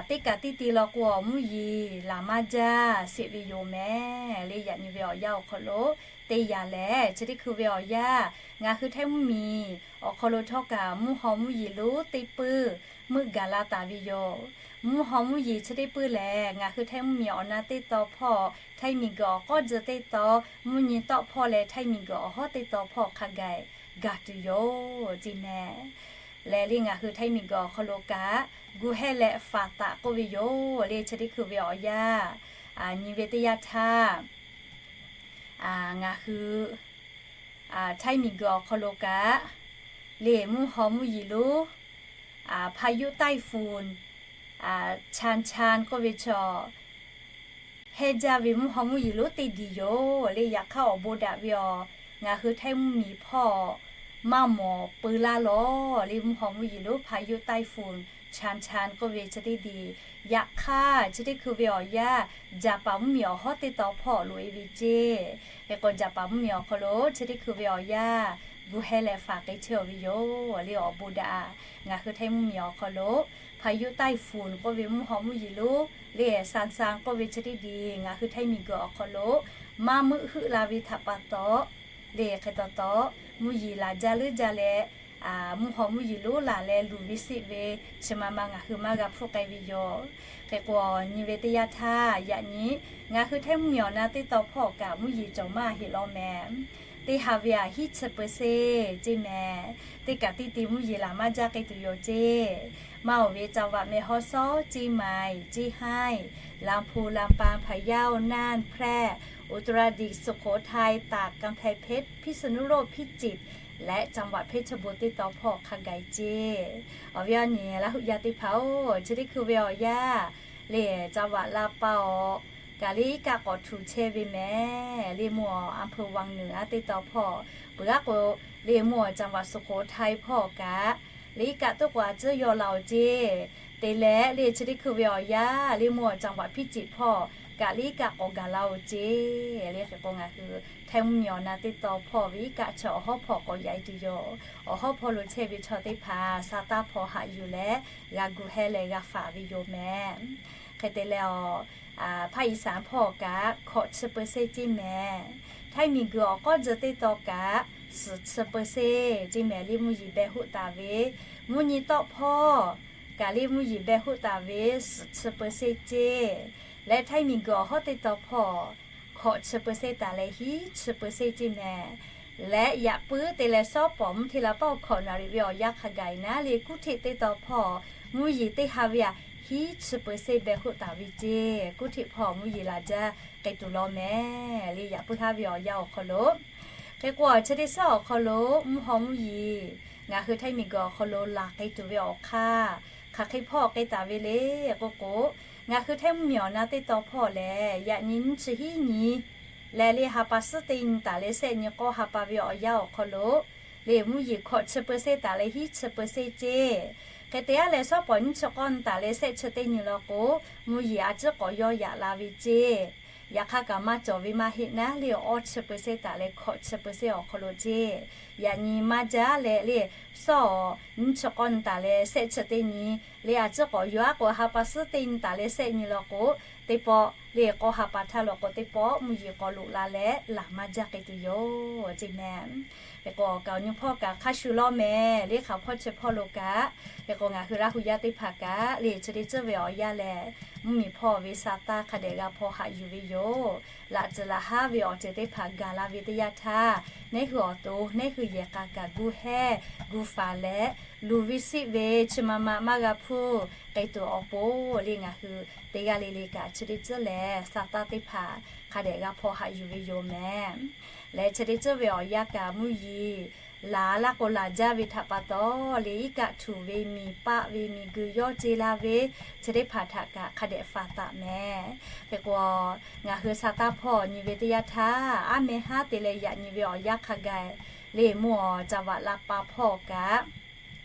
teˇ kaꞈ teˇ te law k'o awˬ mvuhˇ yeˬ laˬ maˇ jaˇ sheˍ ve yoˬ mehˍ le. Yaꞈ nyi ve awˬ yanˇ awˬ hk'aw lo teˇ yanˇ lehˬ, chi teˇ hkui ve awˬ yanˇ ngaˬ hui Htaiˇ mvuhˇ miˬ awˬ hk'aw lo htawˇ kaꞈ mvuhˇ haw mvuhˇ yeˬ lonˉ teˇ puiˇ meuˆ gaˬ la taˍ ve yoˬ. Mvuhˇ haw mvuhˇ yeˬ chi teˇ puiˇ lehˬ, ngaˬ hui Htaiˇ mvuhˇ miˬ awˬ na teˇ taw hpawˇ, Htaiˇ miˬ guiˬ awˬ k'awˇ jeu teˇ taw, mvuhˇ nyi tawˆ hpawˇ leh Htaiˇ miˬ guiˬ awˬ hawˉ teˇ taw hpawˇ hk'a gaˬ gaˬ tuˬ yoˬ ceˇ mehˍ. Lehˬ le, ngaˬ hui Htaiˇ miˬ guiˬ awˬ hk'aw lo kaꞈ gu heh leh faˍ taˍ k'oˆ ve yoˬ le. Chi teˇ hkui ve awˬ yanˇ nyi ve teˇ yanˇ htaˇ, ngaˬ hui Htaiˇ miˬ guiˬ awˬ hk'aw lo kaꞈ le mvuhˇ haw mvuhˇ yeˬ lonˉ พายุไต้ฝุ่น Chanchan k'oˆ ve chaw heh jaˇ ve mvuhˇ haw mvuhˇ yeˬ lonˉ teˇ diˬ yoˬ le. Yaꞈ hk'aˇ awˬ bon daꞈ ve awˬ, ngaˬ hui Htaiˇ mvuhˇ miˬ hpawˇ maˇ mawˬ peu laˇ lawˬ le. Mvuhˇ haw mvuhˇ yeˬ lonˉ พายุไต้ฝุ่น Chanchan k'oˆ ve chi teˇ diˬ, yaꞈ hk'aˇ chi teˇ hkui ve awˬ yanˇ Jaˍpaˍ mvuhˇ miˬ awˬ hawˉ teˇ taw hpawˇ loꞈ-e ve ceˇ. Hk'e k'o Jaˍpaˍ mvuhˇ miˬ awˬ hk'aw lo chi teˇ hkui ve awˬ yanˇ gu heh leh faˍ k'ai chehˇ-oˬ ve yoˬ le. Awˬ bon daꞈ, ngaˬ hui Htaiˇ mvuhˇ miˬ awˬ hk'aw lo พายุไต้ฝุ่น k'oˆ ve mvuhˇ haw mvuhˇ yeˬ lonˉ le Chanchan k'oˆ ve chi teˇ diˬ ngaˬ hui Htaiˇ miˬ guiˬ awˬ hk'aw lo maˇ meuˆ heuˆ la ve htaꞈ pa taw le, hk'e taw taw mvuhˇ yeˬ laˬ jaˇ leuˉ jaˇ leh mvuhˇ haw mvuhˇ yeˬ lonˉ laˬ leh luˬ ve sheˆ ve chi ma ma ngaˬ hui maˇ g'a hpuˇ k'ai ve yoˬ. Hk'e k'o, nyi ve teˇ yanˇ htaˇ yaꞈ nyi ngaˬ hui Htaiˇ mvuhˇ miˬ awˬ na teˇ taw hpawˇ kaꞈ mvuhˇ yeˬ cawˬ maˇ heˆ law mehˍ. Teˇ ha ve aꞈ hiˉ chi เปอร์เซ็นต์ ceˇ mehˍ. Teˇ kaꞈ teˇ te mvuhˇ yeˬ laˬ maˇ jaˇ k'ai tuˬ yoˬ ceˇ. Maˇ oˬ ve จังหวัดแม่ฮ่องสอน เชียงใหม่ เชียงราย ลำพูน ลำปาง พะเยา น่าน แพร่ อุตรดิตถ์ สุโขทัย ตาก กำแพงเพชร พิษณุโลก พิจิตร และจังหวัดเพชรบูรณ์ teˇ taw hpawˇ hk'a gaˬ ceˇ. Awˬ viˉ awˬ nyi Laˇ huˍ yaˇ teˇ hpaˍ-oˬ, chi teˇ hkui ve awˬ yanˇ le จังหวัดลำปาง awˬ kaꞈ le iˉ kaˆ k'awꞈ htuꞈ chehˇ ve mehˍ. Le mvuhˇ awˬ อำเภอวังเหนือ teˇ tawn hpawˇ peuˬ g'aˇ k'o, le mvuhˇ awˬ จังหวัดสุโขทัย hpawˇ kaꞈ le iˉ kaˆ toˉ k'o a tcuhˉ yaw la-oˬ ceˇ. Te leh le chi teˇ hkui ve awˬ yanˇ le mvuhˇ awˬ จังหวัดพิจิตร hpawˇ kaꞈ le iˉ kaˆ k'awꞈ gaˬ la-oˬ ceˇ. Le hk'e k'o ngaˬ hui Htaiˇ mvuhˇmiˬ awˬ na teˇ tawn hpawˇ ve iˉ kaˆ chi awˬ hawˉ hpawˇ k'awꞈ yaꞈ e tuˬ yoˬ. Awˬ hawˉ hpawˇ lo chehˇ ve chaw teˇ hpaˍ sa taˇ hpaw haꞈ yuˬ leh g'a gu heh leh g'a faˍ ve yoˬ mehˍ. Hk'e te leh awˬ ภาคอีสาน hpawˇ kaꞈ hkawꞈ chi เปอร์เซ็นต์ ceˇ mehˍ. Htaiˇ miˬguiˬ awˬ k'awˉ tcuh teˇ tawn kaꞈ suhˍ chi เปอร์เซ็นต์ ceˇ mehˍ. Le mvuhˇ yeˬ beh hoˆ taˍ ve mvuhˇ nyi tawˆ hpawˇ kaꞈ le mvuhˇ yeˬ beh hoˆ taˍ ve suhˍ chi เปอร์เซ็นต์ ceˇ. Leh Htaiˇ miˬguiˬ awˬ hawˉ teˇ tawn hpawˇ hkawꞈ chi เปอร์เซ็นต์ taˍ leh hiˉ chi เปอร์เซ็นต์ ceˇ mehˍ. Leh yaꞈ puiˉ te leh shawˉ pawˍ mvuhˇ hteˇ la paˉ awˬ hkawꞈ naˍ riˍ ve awˬ yanˇ hk'a gaˬ e naˉ le กรุงเทพ teˇ tawn hpawˇ mvuhˇ yeˬ teˇ ha ve aꞈ hiˉ chi เปอร์เซ็นต์ beh hoˆ taˍ ve ceˇ. กรุงเทพ hpawˇ mvuhˇ yeˬ laˬ jaˇ k'ai tuˬ law mehˍ. Le yaꞈ puiˉ haˉ ve awˬ yanˇ awˬ hk'aw lo hk'e k'o, chi teˇ shawˉ awˬ hk'aw lo mvuhˇ haw mvuhˇ yeˬ ngaˬ hui Htaiˇ miˬguiˬ awˬ hk'aw lo laˬ k'ai tuˬ ve awˬ hk'aˇ hk'aˬ hk'e hpawˇ k'ai taˍ ve le k'oˆ k'o, ngaˬ hui Htaiˇ mvuhˇmiˬ awˬ na teˇ tawn hpawˇ lehˬ, yaꞈ nyi nyiˇ chi hiˉ nyi leh le ha pa suhˉ teˇ nyi taˍ leh sehˆ nyi k'awˇ ha pa ve awˬ yanˇ awˬ hk'aw lo le mvuhˇ yeˬ hkawꞈ chi เปอร์เซ็นต์ taˍ leh hiˉ chi เปอร์เซ็นต์ ceˇ. Hk'e te aˉ leh shawˉ pawˍ nyiˇ chi k'awˇ nyi taˍ leh sehˆ chi teˇ nyi law k'o, mvuhˇ yeˬ a ciˉ k'awꞈ yaw yaꞈ la ve ceˇ. Yaꞈ hk'aˇ kaꞈ maˇ cawˬ ve maˇ heˆ naˉ le awˇ chi เปอร์เซ็นต์ taˍ leh hkawꞈ chi เปอร์เซ็นต์ awˬ hk'aw lo ceˇ. Yaꞈ nyi maˇ jaˇ leh le shawˉ nyiˇ chi k'awˇ nyi taˍ leh sehˆ chi teˇ nyi le a ciˉ k'awꞈ yaw aˉ k'o ha pa suhˉ teˇ nyi taˍ leh sehˆ nyi law k'o, teˇ pawˆ le k'awˇ ha pa htaˇ law k'o teˇ pawˆ mvuhˇ yeˬ k'awꞈ loꞈ la leh laˬ maˇ jaˇ k'ai tuˬ yoˬ ceˇ mehˍ. Hk'e k'o awˬ kaˍ awˬ nyi hpawˇ kaꞈ hk'a shuˍ law mehˍ. Le hk'aˬ hpawˇ chi hpawˇ lo kaꞈ hk'e k'o ngaˬ hui Laˇ hu yaˇ teˇ hpaˍ kaꞈ le chi teˇ ceuˬ ve awˬ yanˇ lehˬ, mvuhˇmiˬ hpawˇ ve sa taˇ hk'a dehꞈ g'a hpaw haꞈ yuˬ ve yoˬ. Laꞈ tcuhˍ laꞈ haˉ ve awˬ ceuˬ teˇ hpaˍ gaˬ la ve teˇ yanˇ htaˇ, neˉ hui awˬ to neˉ hui yehˬ k'a kaꞈ gu hehˇ gu faˍ leh, luˬ ve siˆ ve chi ma ma maˇ g'a hpuˇ k'ai tuˬ awˬ pon le ngaˬ hui teˇ g'aˇ le le kaꞈ chi teˇ ceuˬ lehˬ sa taˇ teˇ hpaˍ hk'a dehꞈ g'a hpaw haꞈ yuˬ ve yoˬ mehˍ. Leh chi teˇ ceuˬ ve awˬ yanˇ kaꞈ mvuhˇ yeˬ laˬ laˇ k'o laˬ jaˇ ve htaꞈ pa taw le iˉ kaˆ htuꞈ ve miˬ paˆ ve miˬguiˬ yawˇ ce la ve chi teˇ hpaˍ htaꞈ kaꞈ hk'a dehꞈ faˍ taˍ mehˍ. Hk'e k'o ngaˬ hui sa taˇ hpawˇ nyi ve teˇ yanˇ htaˇ, aˉ meh haˉ te leh yaꞈ nyi ve awˬ yanˇ hk'a gaˬ le mvuhˇ awˬ จังหวัดลำปาง hpawˇ kaꞈ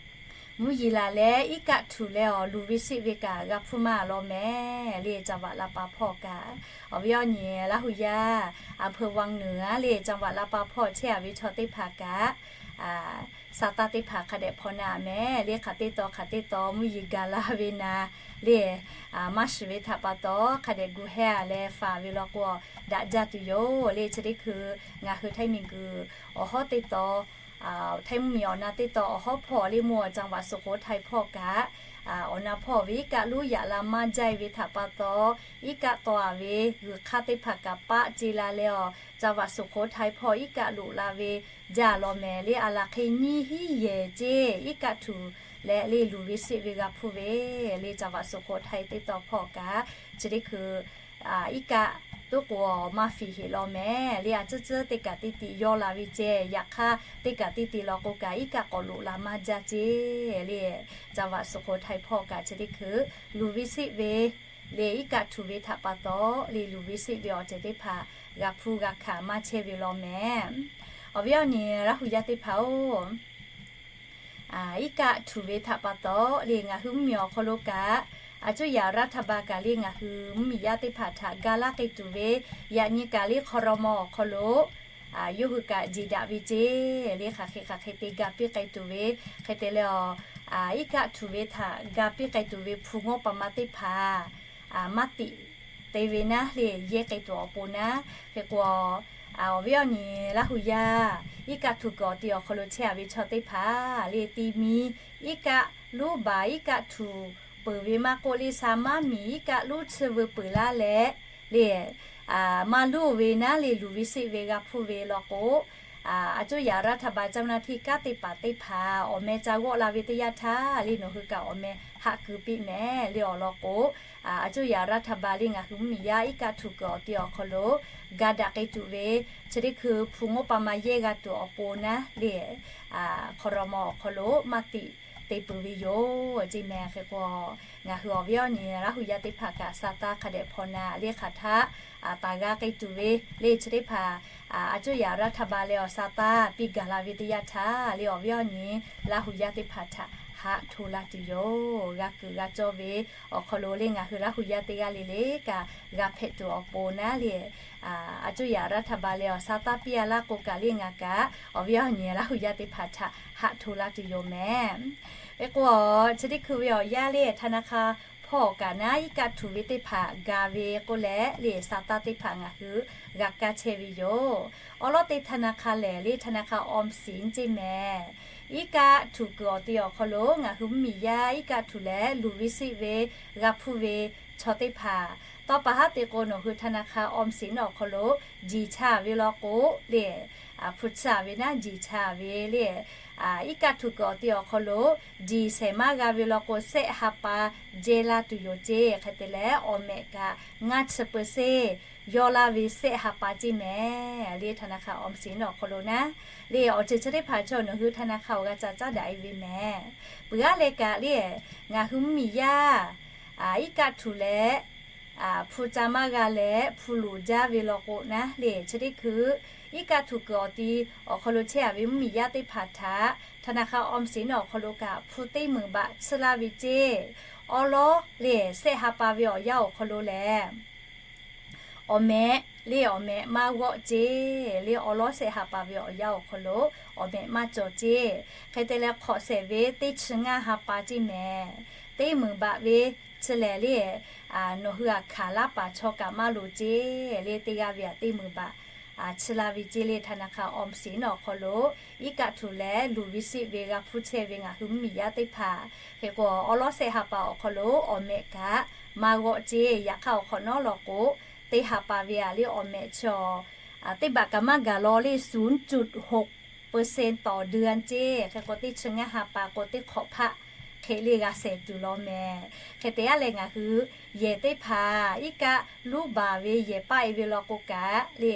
mvuhˇ yeˬ laˬ leh iˉ kaˆ htuꞈ leh awˬ luˬ ve siˆ ve kaꞈ g'a hpuˇ maˇ law mehˍ le จังหวัดลำปาง hpawˇ kaꞈ. Awˬ viˉ awˬ nyi Laˇ hu yaˇ อำเภอวังเหนือ le จังหวัดลำปาง hpawˇ chehˇ a ve chaw teˇ hpaˍ kaꞈ sa taˇ teˇ hpaˍ hk'a dehꞈ hpaw na mehˍ. Le hk'aˬ teˇ taw hk'aˬ teˇ taw mvuhˇ yeˬ gaˬ la ve na le maˇ shiˍ ve htaꞈ pa taw hk'a dehꞈ gu hehˇ a leh faˍ ve law k'o daꞈ jaˇ tuˬ yoˬ. Le chi teˇ hkui ngaˬ hui Htaiˇ miˬguiˬ awˬ hawˉ teˇ taw Htaiˇ mvuhˇmiˬ awˬ na teˇ taw awˬ hawˉ hpawˇ le mvuhˇ awˬ จังหวัดสุโขทัย hpawˇ kaꞈ awˬ na hpawˇ ve iˉ kaˆ lonˉ yaꞈ la maˇ jaˇ ve htaꞈ pa taw, iˉ kaˆ taw a ve g'uiˬ hk'aˇ teˇ hpaˍ kaꞈ paˆ ce la leh awˬ จังหวัดสุโขทัย hpawˇ iˉ kaˆ loꞈ la ve jaˇ law mehˍ. Le a laˬ hk'e nyiˇ hiˉ yehˬ ceˇ iˉ kaˆ htuꞈ leh le luˬ ve siˆ ve g'a hpuˇ ve le จังหวัดสุโขทัย teˇ taw hpawˇ kaꞈ chi teˇ hkui iˉ kaˆ toˉ k'o maˇ fiˍ heˍ law mehˍ. Le a ciˉ ciˉ teˇ kaꞈ teˇ tiꞈ yaw la ve ceˇ. Yaꞈ hk'aˇ teˇ kaꞈ teˇ tiꞈ law k'o kaꞈ iˉ kaˆ k'awꞈ loꞈ la maˇ jaˇ ceˇ le จังหวัดสุโขทัย hpawˇ kaꞈ chi teˇ hkui luˬ ve siˆ ve le iˉ kaˆ htuꞈ ve htaꞈ pa taw le luˬ ve siˆ ve awˬ ceuˬ teˇ hpaˍ g'a hpuˇ g'a hkanˍ maˇ chehˇ ve law mehˍ. Awˬ viˉ awˬ nyi Laˇ hu yaˇ teˇ hpaˍ-oˬ, iˉ kaˆ htuꞈ ve htaꞈ pa taw le ngaˬ hui mvuhˇmiˬ awˬ hk'aw lo kaꞈ, a cuˇ yaꞈ รัฐบาล kaꞈ le ngaˬ hui mvuhˇmiˬ yaˇ teˇ hpaˍ htaꞈ ga laˇ k'ai tuˬ ve yaꞈ nyi kaꞈ le ครม. awˬ hk'aw lo yawˇ hui kaꞈ jeˬ daꞈ ve ceˇ. Le hk'aˬ hk'e hk'aˬ hk'e te ga piˇ k'ai tuˬ ve hk'e te leh awˬ iˉ kaˆ htuꞈ ve htaꞈ ga piˇ k'ai tuˬ ve hpu ngawˇ pa ma teˇ hpaˍ maˇ tiꞈ te ve naˉ le yehˇ k'ai tuˬ awˬ pon naˉ. Hk'e k'o awˬ viˉ awˬ nyi Laˇ hu yaˇ iˉ kaˆ htuꞈ kuiˬ awˬ ti awˬ hk'aw lo chehˇ a ve chaw teˇ hpaˍ le ti mi iˉ kaˆ lonˉ baˬ iˉ kaˆ htuꞈ peuˬ ve maˇ k'oˆ le sa maˇ miˬ iˉ kaˆ lonˉ chi veu peuˬ laˇ leh le maˇ lonˉ ve naˉ le luˬ ve siˆ ve g'a hpuˇ ve law k'o, a cuˇ yaꞈ รัฐบาล เจ้าหน้าที่ kanˉ teˇ hpaˍ teˇ hpaˍ awˬ meh ca g'awˆ la ve teˇ yanˇ htaˇ le nawˬ hui kaꞈ awˬ meh haꞈ keu piˇ mehˍ le awˬ lawn k'o, a cuˇ yaꞈ รัฐบาล le ngaˬ hui mvuhˇmiˬ yaˇ iˉ kaˆ htuꞈ kuiˬ awˬ ti awˬ hk'aw lo ga daꞈ k'ai tuˬ ve chi teˇ hkui hpu ngawˇ pa ma yehˇ g'a tuˬ awˬ pon naˉ le ครม. awˬ hk'aw lo maˇ tiꞈ te peuˬ ve yoˬ ceˇ mehˍ. Hk'e k'o, ngaˬ hui awˬ viˉ awˬ nyi Laˇ hu yaˇ teˇ hpaˍ kaꞈ sa taˇ hk'a dehꞈ hpaw na le hk'aˬ htaˇ taˍ g'a k'ai tuˬ ve le chi teˇ hpaˍ, a cuˇ yaꞈ รัฐบาล leh awˬ sa taˇ piˇ gaˬ la ve teˇ yanˇ htaˇ le awˬ viˉ awˬ nyi Laˇ hu yaˇ teˇ hpaˍ htaꞈ haꞈ hto la tuˬ yoˬ. G'a kuiˬ g'a cawˇ ve awˬ hk'aw lo le ngaˬ hui Laˇ hu yaˇ teˇ g'aˇ le le kaꞈ g'a hpehꞈ tuˬ awˬ pon naˉ le, a cuˇ yaꞈ รัฐบาล leh awˬ sa taˇ piˇ a laˇ k'o kaꞈ le ngaˬ kaꞈ awˬ viˉ awˬ nyi Laˇ hu yaˇ teˇ hpaˍ htaꞈ haꞈ hto la tuˬ yoˬ mehˍ. Hk'e k'o, chi teˇ hkui ve awˬ yanˇ le ธนาคาร hpawˇ kaꞈ naˉ iˉ kaˆ htuꞈ ve teˇ hpaˍ ga ve k'oˆ leh le sa taˇ teˇ hpaˍ ngaˬ hui g'a kaˇ chehˇ ve yoˬ. Awˉ lawˉ teˇ ธนาคาร lehˬ le ธนาคาร ออมสิน ceˇ mehˍ. Iˉ kaˆ htuꞈ kuiˬ awˬ ti awˬ hk'aw lo ngaˬ hui mvuhˇmiˬ yaˇ iˉ kaˆ htuꞈ leh luˬ ve siˆ ve g'a hpuˇ ve chaw teˇ hpaˍ, tawˇ pa haˉ te k'o nawˬ hui ธนาคาร ออมสิน awˬ hk'aw lo jiˬ cha ve law k'o le, hpu chi a ve naˉ jiˬ cha ve le, iˉ kaˆ htuꞈ kuiˬ awˬ ti awˬ hk'aw lo jiˬ shehˍ maˇ g'a ve law k'o, sehˆ ha pa jehˇ laˇ tuˬ yoˬ ceˇ. Hk'e te leh awˬ mehꞈ kaꞈ ngaˇ chi เปอร์เซ็นต์ yawˇ laˇ ve sehˆ ha pa ceˇ mehˍ le ธนาคาร ออมสิน awˬ hk'aw lo naˉ le awˬ ceuˬ chi teˇ hpaˍ chaw nawˬ hui ธนาคาร awˬ g'a ca caˉ daꞈ e ve mehˍ. Peuˬ aˉ leh kaꞈ le ngaˬ hui mvuhˇmiˬ yaˇ iˉ kaˆ htuꞈ leh hpu ca maˇ g'a leh hpu loˍ jaˇ ve law k'o naˉ le chi teˇ hkui iˉ kaˆ htuꞈ kuiˬ awˬ ti awˬ hk'aw lo chehˇ a ve mvuhˇmiˬ yaˇ teˇ hpaˍ htaꞈ ธนาคาร ออมสิน awˬ hk'aw lo kaꞈ hpu teˇ meunˍ baꞈ chiˇ laˇ ve ceˇ. Awˉ lawˉ le sehˆ ha pa ve awˬ yanˇ awˬ hk'aw lo lehˬ awˬ mehꞈ le awˬ mehꞈ maˇ g'awˆ ceˇ. Le awˉ lawˉ sehˆ ha pa ve awˬ yanˇ awˬ hk'aw lo awˬ mehꞈ maˇ cawˬ ceˇ. Hk'e te leh hk'awꞈ shehˍ ve teˇ chi ngaˇ ha pa ceˇ mehˍ. Teˇ meunˍ baꞈ ve chi lehˬ le nawˬ hui a hkanˍ laˇ paˍ chaw kaꞈ maˇ loˍ ceˇ. Le teˇ g'aˇ ve aꞈ teˇ meunˍ baꞈ chiˇ laˇ ve ceˇ. Le ธนาคาร ออมสิน awˬ hk'aw lo iˉ kaˆ htuꞈ leh luˬ ve siˆ ve g'a hpuˇ chehˇ ve ngaˬ hui mvuhˇmiˬ yaˇ teˇ hpaˍ hk'e k'o awˉ lawˉ sehˆ ha pa awˬ hk'aw lo awˬ mehꞈ kaꞈ maˇ g'awˆ ceˇ. Yaꞈ hk'aˇ awˬ hk'awꞈ nawˉ law k'o, teˇ ha pa ve aꞈ le awˬ mehꞈ chi teˇ baꞈ kaꞈ maˇ gaˬ law le ศูนย์จุดหกเปอร์เซ็นต์ ต่อเดือน ceˇ. Hk'e k'o teˇ chi ngaˇ ha pa k'o teˇ hk'awꞈ hpaˆ hk'e le g'a shehˍ tuˬ law mehˍ. Hk'e te aˉ leh ngaˬ hui yehˬ teˇ hpaˍ iˉ kaˆ luˉ baˬ ve yehˬ paˆ e ve law k'o kaꞈ le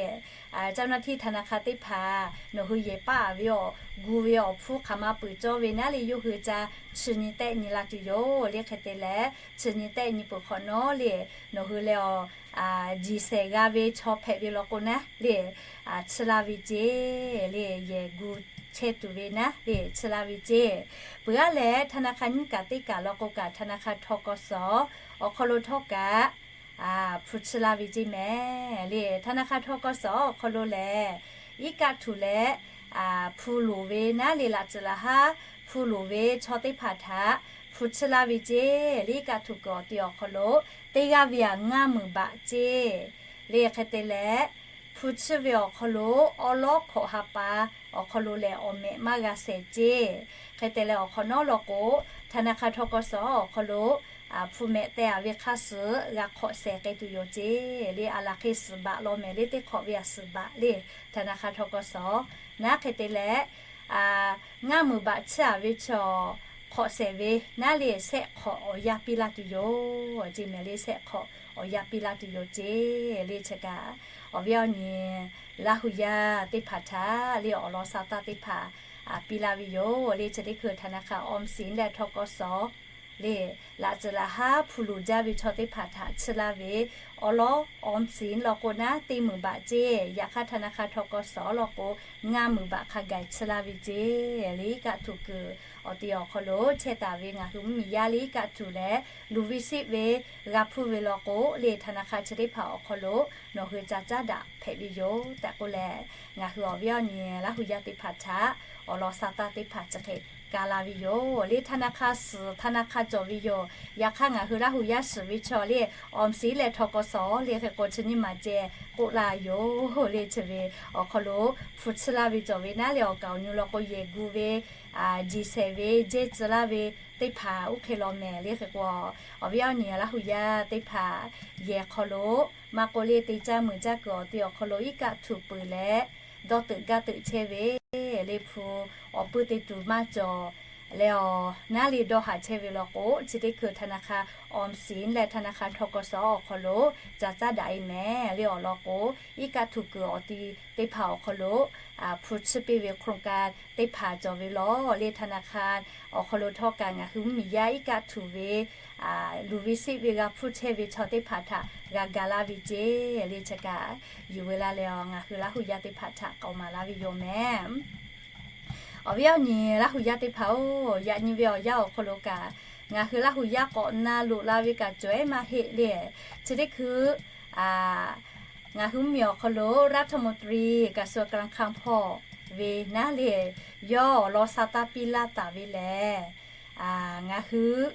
เจ้าหน้าที่ธนาคาร teˇ hpaˍ nawˬ hui yehˬ paˆ a ve awˬ gu ve awˬ hpfuhˇ hk'aˬ ma peuˬ cawˇ ve naˉ le yawˇ hui ca chi nyi tehˆ nyi la tuˬ yoˬ. Le hk'e te leh chi nyi tehˆ nyi peuˬ hk'awꞈ nawˉ le nawˬ hui leh awˬ jiˬ shehˍ g'a ve chaw hpehꞈ ve law k'o naˉ le chiˇ laˇ ve ceˇ. Le yehˬ gu chehˇ tuˬ ve naˉ le chiˇ laˇ ve ceˇ. Peuˬ aˉ leh ธนาคาร nyiˇ kaꞈ teˇ kaꞈ law k'o kaꞈ ธนาคาร ทกส awˬ hk'aw lo htawˇ kaꞈ hpu chiˇ laˇ ve ceˇ mehˍ. Le ธนาคาร ทกส awˬ hk'aw lo lehˬ iˉ kaˆ htuꞈ leh hpu loˍ ve naˉ le laꞈ tcuhˍ laꞈ haˉ hpu loˍ ve chaw teˇ hpaˍ htaꞈ hpu chiˇ laˇ ve ceˇ. Le iˉ kaˆ htuꞈ kuiˬ awˬ ti awˬ hk'aw lo teˇ g'aˇ ve aꞈ ngaˇ meunˍ baꞈ ceˇ. Le hk'e te leh hpu chiˇ ve awˬ hk'aw lo awˉ lawˉ hk'awꞈ ha pa awˬ hk'aw lo lehˬ awˬ mehꞈ maˇ g'a shehˍ ceˇ. Hk'e te leh awˬ hk'awꞈ nawˉ law k'o ธนาคาร ทกส awˬ hk'aw lo hpu mehꞈ teh a ve hk'aˇ suh g'a hk'awꞈ shehˍ k'ai tuˬ yoˬ ceˇ. Le a laˬ hk'e suhˍ baꞈ law mehˍ le teˇ hk'awꞈ ve aꞈ suhˍ baꞈ le ธนาคาร ทกส naˉ hk'e te leh ngaˇ meunˍ baꞈ chiˇ a ve chaw hk'awꞈ shehˍ ve naˉ le shehˆ hk'awꞈ awˬ yanˇ piˇ laˇ tuˬ yoˬ ceˇ mehˍ. Le shehˆ hk'awꞈ awˬ yanˇ piˇ laˇ tuˬ yoˬ ceˇ. Le chi kaꞈ awˬ viˉ awˬ nyi Laˇ hu yaˇ teˇ hpaˍ htaꞈ le awˬ lawn sa taˇ teˇ hpaˍ piˇ laˇ ve yoˬ. Le chi teˇ hkui ธนาคาร ออมสิน leh ทกส le laꞈ tcuhˍ laꞈ haˉ hpu loˍ jaˇ ve chaw teˇ hpaˍ htaꞈ chiˇ laˇ ve awˉ lawˉ ออมสิน law k'o naˉ teˇ meunˍ baꞈ ceˇ. Yaꞈ hk'aˇ ธนาคาร ทกส law k'o ngaˇ meunˍ baꞈ hk'a gaˬ chiˇ laˇ ve ceˇ. Le iˉ kaˆ htuꞈ kuiˬ awˬ ti awˬ hk'aw lo chehˇ taˍ ve ngaˬ hui mvuhˇmiˬ yaˇ le iˉ kaˆ htuꞈ leh luˬ ve siˆ ve g'a hpuˇ ve law k'o le ธนาคาร chi teˇ hpaˍ awˬ hk'aw lo nawˬ hui ca caˉ daꞈ hpehꞈ ve yoˬ tehꞈ k'oˆ leh, ngaˬ hui awˬ viˉ awˬ nyi Laˇ hu yaˇ teˇ hpaˍ htaꞈ awˬ lawn sa taˇ teˇ hpaˍ chi hk'e ka la ve yoˬ. Le ธนาคาร suhˍ ธนาคาร cawˬ ve yoˬ. Yaꞈ hk'aˇ ngaˬ hui Laˇ hu yaˇ suhˍ ve chaw le ออมสิน leh ทกส le hk'e k'o chi nyiˇ maˬ ceh k'oˆ laˇ yoˬ. Le chi ve awˬ hk'aw lo hpu chiˇ laˇ ve cawˬ ve naˉ le awˬ kaˍ awˬ nyu law k'o yehˬ gu ve, jiˬ shehˍ ve, jehˇ tcuh laˇ ve teˇ hpaˍ oˇ hk'e law mehˍ. Le hk'e k'o awˬ viˉ awˬ nyi Laˇ hu yaˇ teˇ hpaˍ yehˬ hk'aw lo maˇ k'oˆ le te caˇ meuˬ caˇ kuiˬ awˬ ti awˬ hk'aw lo iˉ kaˆ htuꞈ peuˬ leh dawˇ teuꞈ gaˇ teuꞈ chehˇ ve, le hpu awˬ puiˇ te tuˬ maˇ cawˬ leh awˬ naˉ le dawˇ haˍ chehˇ ve law k'o, chi teˇ hkui ธนาคารออมสิน leh ธนาคาร ทกส awˬ hk'aw lo ca caˉ daꞈ e mehˍ le. Awˬ lawn k'o, iˉ kaˆ htuꞈ kuiˬ awˬ ti teˇ hpaˍ awˬ hk'aw lo hpu chiˇ piˇ ve โครงการ teˇ hpaˍ cawˬ ve law le. ธนาคาร awˬ hk'aw lo htawˇ kaꞈ ngaˬ hui mvuhˇmiˬ yaˇ iˉ kaˆ htuꞈ ve luˬ ve siˆ ve g'a hpuˇ chehˇ ve chaw teˇ hpaˍ htaꞈ g'a ga laˇ ve ceˇ le. Chi kaꞈ yuˬ ve laˇ leh, ngaˬ hui Laˇ hu yaˇ teˇ hpaˍ htaꞈ k'awꞈ maˍ laˇ ve yoˬ mehˍ. Awˬ viˉ awˬ nyi Laˇ hu yaˇ teˇ hpaˍ-oˬ, yaꞈ nyi ve awˬ yanˇ awˬ hk'aw lo kaꞈ, ngaˬ hui Laˇ hu yaˇ k'awꞈ na loꞈ la ve kaꞈ cawˬ ehˉ maˇ heˆ le. Chi teˇ hkui ngaˬ hui mvuhˇmiˬ awˬ hk'aw lo รัฐมนตรีกระทรวงการคลัง hpawˇ ve naˉ le, yawˇ awˬ lawn sa taˇ piˇ laˇ taˍ ve lehˬ, ngaˬ hui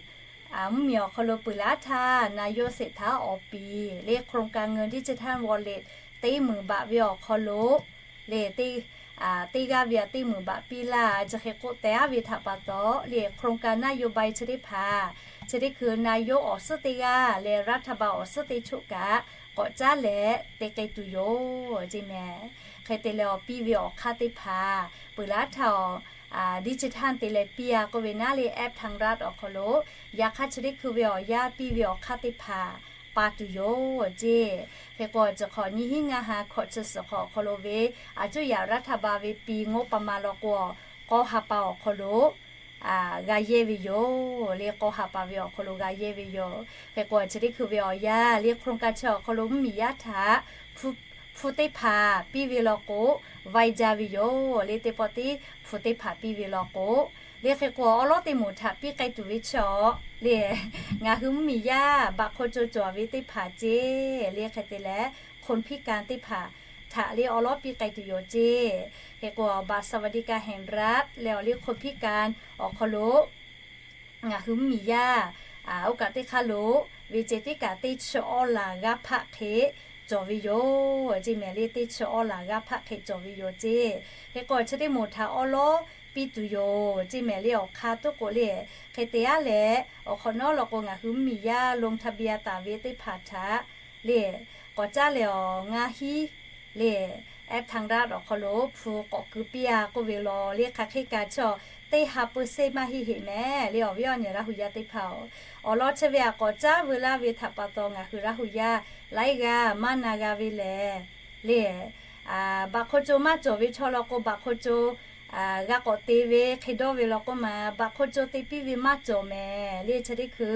mvuhˇmiˬ awˬ hk'aw lo peuˬ laˇ htaˇ นายกเศรษฐา awˬ piˍ le โครงการเงินดิจิทัลวอลเล็ต teˇ meunˍ baꞈ ve awˬ hk'aw lo le, teˇ g'aˇ ve aꞈ teˇ meunˍ baꞈ piˇ laˇ. Chi hk'e k'oˆ teh aˉ ve htaꞈ pa taw le, โครงการนโยบาย chi teˇ hpaˍ, chi teˇ hkui นายก awˬ suhˉ teˇ g'aˇ leh รัฐบาล awˬ suhˉ teˇ choˆ kaꞈ k'awꞈ caˉ leh te k'ai tuˬ yoˬ ceˇ mehˍ. Hk'e te leh awˬ piˇ ve awˬ hk'aˇ teˇ hpaˍ peuˬ laˇ htaˇ awˬ ดิจิทัล te leh piˇ a k'oˆ ve naˉ le แอปทางรัฐ awˬ hk'aw lo, yaꞈ hk'aˇ chi teˇ hkui ve awˬ yanˇ piˇ ve awˬ hk'aˇ teˇ hpaˍ pa tuˬ yoˬ ceˇ. Hk'e k'o, chi hk'awꞈ nyiˇ hinˉ ngaˇ ha hkawꞈ chi suhˍ hk'awꞈ awˬ hk'aw lo ve อาจจะ yaꞈ รัฐบาล ve pi ngoˇ pa ma law k'o, k'aw ha pa awˬ hk'aw lo g'a yehˇ ve yoˬ le. K'aw ha pa ve awˬ hk'aw lo g'a yehˇ ve yoˬ. Hk'e k'o, chi teˇ hkui ve awˬ yanˇ le โครงการ chi awˬ hk'aw lo mvuhˇmiˬ yaˇ htaꞈ hpu teˇ hpaˍ piˇ ve law k'o, vaiˇ jaˇ ve yoˬ le. Teˇ pawˆ tiˉ hpu teˇ hpaˍ piˇ ve law k'o le. Hk'e k'o, awˉ lawˉ teˇ moˍ htaꞈ piˇ k'ai tuˬ ve chi awˬ le, ngaˬ hui mvuhˇmiˬ yaˇ บัตรคนจน cawˬ ve teˇ hpaˍ ceˇ le. Hk'e te leh คนพิการ teˇ hpaˍ htaꞈ le awˉ lawˉ piˇ k'ai tuˬ yoˬ ceˇ. Hk'e k'o, บัตรสวัสดิการแห่งรัฐ leh awˬ le คนพิการ awˬ hk'aw lo ngaˬ hui mvuhˇmiˬ yaˇ oˇ kaꞈ teˇ hk'aˇ lo ve ceh tiˉ kaꞈ teˇ chi awˉ laˬ g'aˇ hpaˆ hk'e cawˬ ve yoˬ ceˇ mehˍ le. Teˇ chi awˉ laˬ g'aˇ hpaˆ hk'e cawˬ ve yoˬ ceˇ. Hk'e k'o, chi teˇ moˍ htaꞈ awˉ lawˉ piˇ tuˬ yoˬ ceˇ mehˍ le. Awˬ hk'aˇ tuˉ k'o le, hk'e te aˉ leh awˬ hk'awꞈ nawˉ law k'o, ngaˬ hui mvuhˇmiˬ yaˇ ลงทะเบียน taˍ ve teˇ hpaˍ htaꞈ le k'awꞈ caˉ leh awˬ ngaˇ hinˉ le แอปทางรัฐ awˬ hk'aw lo hpu k'awꞈ keu piˇ a k'oˆ ve law le. Hk'aˬ hk'e kaꞈ chi awˬ teˇ ha peu se maˇ heˆ heˆ mehˍ le. Awˬ viˉ awˬ nyi Laˇ hu yaˇ teˇ hpaˍ-oˬ, awˬ lawn chi ve aꞈ k'awꞈ caˉ veu laˇ ve htaꞈ pa taw ngaˬ hui Laˇ hu yaˇ laiˉ g'aˇ maˇ na g'a ve lehˬ le, บัตรคนจน maˇ cawˬ ve chaw law k'o, บัตรคนจน g'a k'awꞈ te ve hk'e dawˇ ve law k'oˆ ma, บัตรคนจน te piˇ ve maˇ cawˬ mehˍ le. Chi teˇ hkui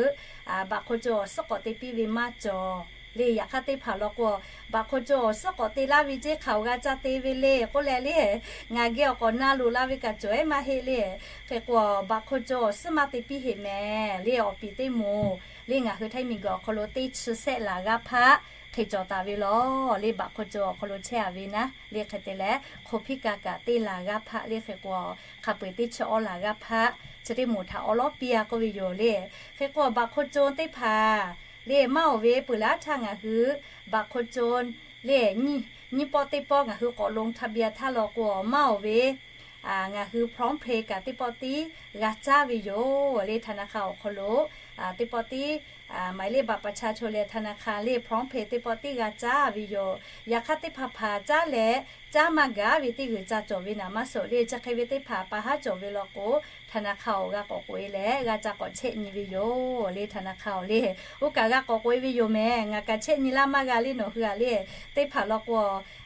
บัตรคนจน awˬ suhˉ k'awꞈ te piˇ ve maˇ cawˬ le. Yaꞈ hk'aˇ teˇ hpaˍ law k'o, บัตรคนจน awˬ suhˉ k'awꞈ te laˇ ve ceˇ hk'aˬ awˬ g'a ca te ve le k'oˆ leh le, ngaˬ geh awˬ k'awꞈ na loꞈ la ve kaꞈ cawˬ ehˉ maˇ heˆ le. Hk'e k'o, บัตรคนจน awˬ suhˉ maˇ te piˇ heˆ mehˍ le. Awˬ piˍ teˇ moˍ le, ngaˬ hui Htaiˇ miˬguiˬ awˬ hk'aw lo teˇ chi sehˆ laˬ g'aˇ hpaˆ hk'e cawˬ taˍ ve law le. บัตรคนจน awˬ hk'aw lo chehˇ a ve naˉ le. Hk'e te leh คนพิการ kaꞈ teˇ laˬ g'aˇ hpaˆ le. Hk'e k'o, hk'a peu-eˬ teˇ chi awˉ laˬ g'aˇ hpaˆ chi teˇ moˍ htaꞈ awˉ lawˉ piˇ a k'oˆ ve yoˬ le. Hk'e k'o, บัตรคนจน teˇ hpaˍ le maˇ oˬ ve peuˬ laˇ htaˇ ngaˬ hui บัตรคนจน le nyiˇ pawˆ teˇ pawˆ ngaˬ hui k'awꞈ ลงทะเบียน htaˇ law k'o, maˇ oˬ ve ngaˬ hui พร้อมเพย์ kaꞈ teˇ pawˆ tiˉ g'a caˇ ve yoˬ le. ธนาคาร awˬ hk'aw lo teˇ pawˆ tiˉ หมายเลขบัตรประชาชน leh ธนาคาร le พร้อมเพย์ teˇ pawˆ tiˉ g'a caˇ ve yoˬ. Yaꞈ hk'aˇ teˇ hpaˍ hpaˍ caˉ leh caˉ maˇ gaˬ ve teˇ g'uiˬ ca cawˬ ve naˍ maˇ suhˍ le. Chi hk'e ve teˇ hpaˍ pa haˉ cawˬ ve law k'o, ธนาคาร awˬ g'a k'awꞈ k'oꞈ e leh g'a ca k'awꞈ chehˇ nyi ve yoˬ le. ธนาคาร awˬ le oˇ kaꞈ g'a k'awꞈ k'oꞈ e ve yoˬ mehˍ. Ngaˬ kaꞈ chehˇ nyi laˇ maˇ g'a le. Nawˬ hui a le, teˇ hpaˍ law k'o,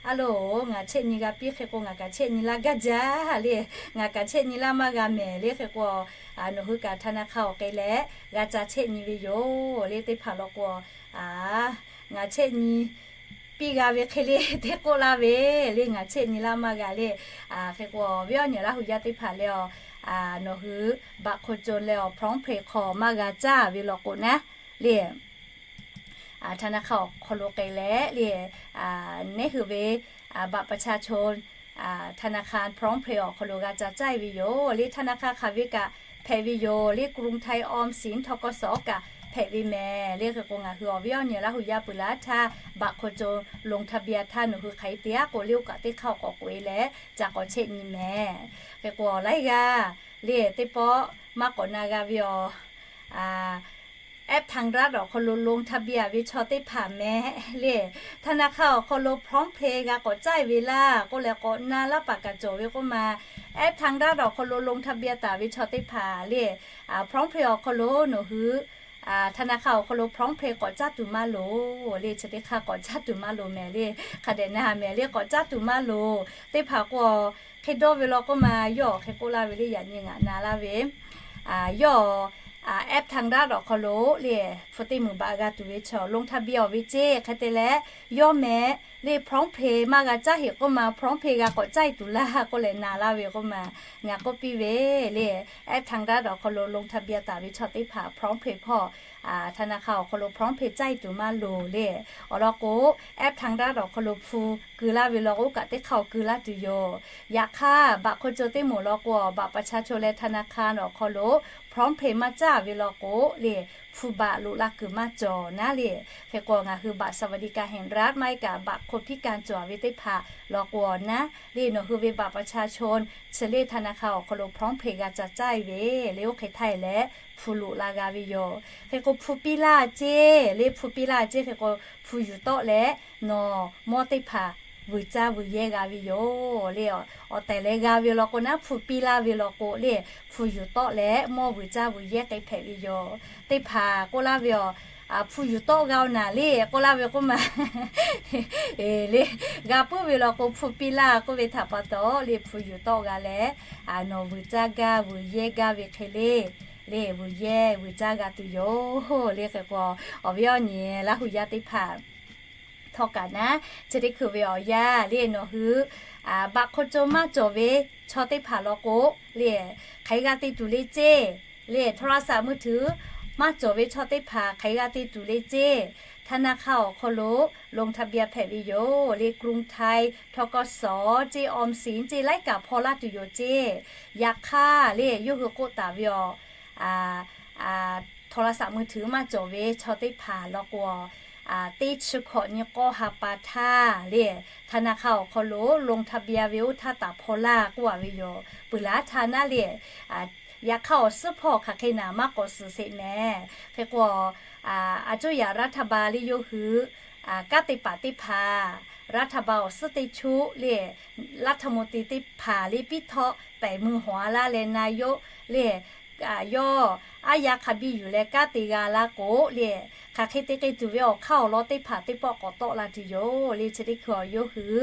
a lo, ngaˬ chehˇ nyi g'a piˇ hk'e k'o, ngaˬ kaꞈ chehˇ nyi laˇ gaˇ jaˇ le. Ngaˬ kaꞈ chehˇ nyi laˇ maˇ g'a mehˍ le. Hk'e k'o, nawˬ hui kaꞈ ธนาคาร awˬ k'ai leh g'a ca chehˇ nyi ve yoˬ le. Teˇ hpaˍ law k'o, ngaˬ chehˇ nyi piˇ g'a ve hk'e le teˇ k'oˆ laˇ ve le, ngaˬ chehˇ nyi laˇ maˇ g'a le. Hk'e k'o, awˬ viˉ awˬ nyi Laˇ hu yaˇ teˇ hpaˍ le, nawˬ hui บัตรคนจน leh awˬ พร้อมเพย์ hk'aw maˇ g'a caˇ ve law k'o naˉ le, ธนาคาร awˬ hk'aw lo k'ai leh le, nehˉ hui ve บัตรประชาชน ธนาคาร พร้อมเพย์ awˬ hk'aw lo g'a ca caˇ e ve yoˬ le. ธนาคาร hk'aˬ ve kaꞈ hpehꞈ ve yoˬ le. กรุงไทย ออมสิน ทกส kaꞈ hpehꞈ ve mehˍ le. Hk'e k'o, ngaˬ hui awˬ viˉ awˬ nyi Laˇ hu yaˇ peuˬ laˇ htaˇ บัตรคนจน ลงทะเบียน htaˇ nawˬ hui hk'aˬ hk'e te aˉ k'o le, oˇ kaꞈ teˇ hk'aˇ awˬ k'awꞈ k'oꞈ e leh ca k'awꞈ chehˇ nyi mehˍ. Hk'e k'o, laiˉ g'aˇ le teˇ pawˆ maˇ k'awꞈ na g'a ve awˬ แอปทางรัฐ awˬ hk'aw lo ลงทะเบียน ve chaw teˇ hpaˍ mehˍ le. ธนาคาร awˬ hk'aw lo พร้อมเพย์ g'a k'awꞈ caˇ e ve laˇ k'oˆ leh k'awꞈ na laˇ paˍ kaꞈ cawˬ ve k'oˆ ma, แอปทางรัฐ awˬ hk'aw lo ลงทะเบียน taˍ ve chaw teˇ hpaˍ le, PromptPay awˬ hk'aw lo nawˬ hui ธนาคาร awˬ hk'aw lo PromptPay k'awꞈ caˇ tuˬ maˇ loˍ le. Chi teˇ hk'aˇ k'awꞈ caˇ tuˬ maˇ loˍ mehˍ le. Hk'a dehꞈ na mehˍ le, k'awꞈ caˇ tuˬ maˇ loˍ. Teˇ hpaˍ k'o, hk'e dawˇ ve law k'oˆ ma, yawˇ hk'e k'oˆ laˇ ve le, yaꞈ nyi ngaˬ na laˇ ve, yawˇ แอปทางรัฐ awˬ hk'aw lo le, hpu teˇ meunˍ baꞈ g'a tuˬ ve chaw ลงทะเบียน awˬ ve ceˇ. Hk'e te leh, yawˇ mehˍ le, PromptPay maˇ g'a caˇ heꞈ k'oˆ ma, PromptPay g'a k'awꞈ caˇ tuˬ laˇ k'oˆ leh na laˇ ve k'oˆ ma, ngaˬ k'oˆ piˇ ve le. แอปทางรัฐ awˬ hk'aw lo ลงทะเบียน taˍ ve chaw teˇ hpaˍ PromptPay hpawˇ, ธนาคาร awˬ hk'aw lo PromptPay caˇ tuˬ maˇ loˍ le. Awˬ lawn k'o, แอปทางรัฐ awˬ hk'aw lo hpu keu laˇ ve law k'o, oˇ kaꞈ teˇ hk'aˇ awˬ keu laˇ tuˬ yoˬ. Yaꞈ hk'aˇ, บัตรคนจน teˇ moˍ law k'o, บัตรประชาชน leh ธนาคาร awˬ hk'aw lo PromptPay maˇ caˇ ve law k'o le, hpu บัตร loꞈ la kuiˬ maˇ cawˬ naˉ le. Hk'e k'o, ngaˬ hui บัตรสวัสดิการแห่งรัฐ maˇ heˆ kaꞈ บัตรคนพิการ cawˬ ve teˇ hpaˍ law k'o naˉ le, nawˬ hui ve บัตรประชาชน chi le ธนาคาร awˬ hk'aw lo PromptPay g'a ca caˇ ve le, oˇ hk'e htaˇ e leh hpu loꞈ la g'a ve yoˬ. Hk'e k'o, hpu piˇ laˇ ceˇ le, hpu piˇ laˇ ceˇ. Hk'e k'o, hpu yuˬ tawˆ leh nawˬ mawˇ teˇ hpaˍ vuiˬ caˇ vuiˬ yehˇ g'a ve yoˬ le. Awˬ tehˬ leh g'a ve law k'o naˉ, hpu piˇ laˇ ve law k'o le, hpu yuˬ tawˆ leh mawˇ vuiˬ caˇ vuiˬ yehˇ k'ai hpehꞈ ve yoˬ. Teˇ hpaˍ k'oˆ laˇ ve, Aˬ, hpu yuˬ tawˆ g'a-oˬ naˍ le k'oˆ laˇ ve k'oˆ ma, le, g'a puiˉ ve law k'o, hpu piˇ laˇ k'oˆ ve htaꞈ pa taw le, hpu yuˬ tawˆ g'a leh, nawˬ vuiˬ caˇ gaˇ vuiˬ yehˇ gaˇ ve hk'e le, le, vuiˬ yehˇ vuiˬ caˇ g'a tuˬ yoˬ le. Hk'e k'o, awˬ viˉ awˬ nyi Laˇ hu yaˇ teˇ hpaˍ htawˇ kaꞈ naˉ, chi teˇ hkui ve awˬ yanˇ le, nawˬ hui บัตรคนจน maˇ cawˬ ve chaw teˇ hpaˍ law k'o le, hk'aˬ hk'e g'a te tuˬ le ceˇ. Le, โทรศัพท์มือถือ maˇ cawˬ ve chaw teˇ hpaˍ hk'aˬ hk'e g'a te tuˬ le ceˇ. ธนาคาร awˬ hk'aw lo ลงทะเบียน hpehꞈ ve yoˬ le. กรุงไทย ทกส ceˇ, ออมสิน ceˇ, laiˉ kaꞈ hpaw laˇ tuˬ yoˬ ceˇ. Yaꞈ hk'aˇ le, yawˇ hui k'oˆ taˍ ve awˬ โทรศัพท์มือถือ maˇ cawˬ ve chaw teˇ hpaˍ law k'o, teˇ chi hkawꞈ nyi k'awˇ ha pa htaˇ le, ธนาคาร awˬ hk'aw lo ลงทะเบียน ve oˇ htaˇ taˍ hpaw laˇ k'oˆ a ve yoˬ. Peuˬ laˇ htaˇ naˉ le, yaꞈ hk'aˇ awˬ suhˉ hpawˇ hk'aˬ hk'e naˍ maˇ k'awꞈ suhˍ sheˍ mehˍ. Hk'e k'o, aˬ coˇ yaꞈ รัฐบาล le yawˇ hui kanˉ te paˍ teˇ hpaˍ, รัฐบาล awˬ suhˉ teˇ choˆ le, รัฐมนตรี teˇ hpaˍ le piˇ htawˆ pehˍ mui hawˍ a laˇ leh na yoˆ le, yawˇ aˉ yaˇ hk'a biˇ yuˬ leh kanˉ te g'a laˇ k'o le, hk'aˬ hk'e te k'ai tuˬ ve awˬ hk'aˇ awˬ lawn teˇ hpaˍ teˇ pawˆ k'awꞈ tawˆ la tuˬ yoˬ le. Chi teˇ hkui awˬ yawˇ hui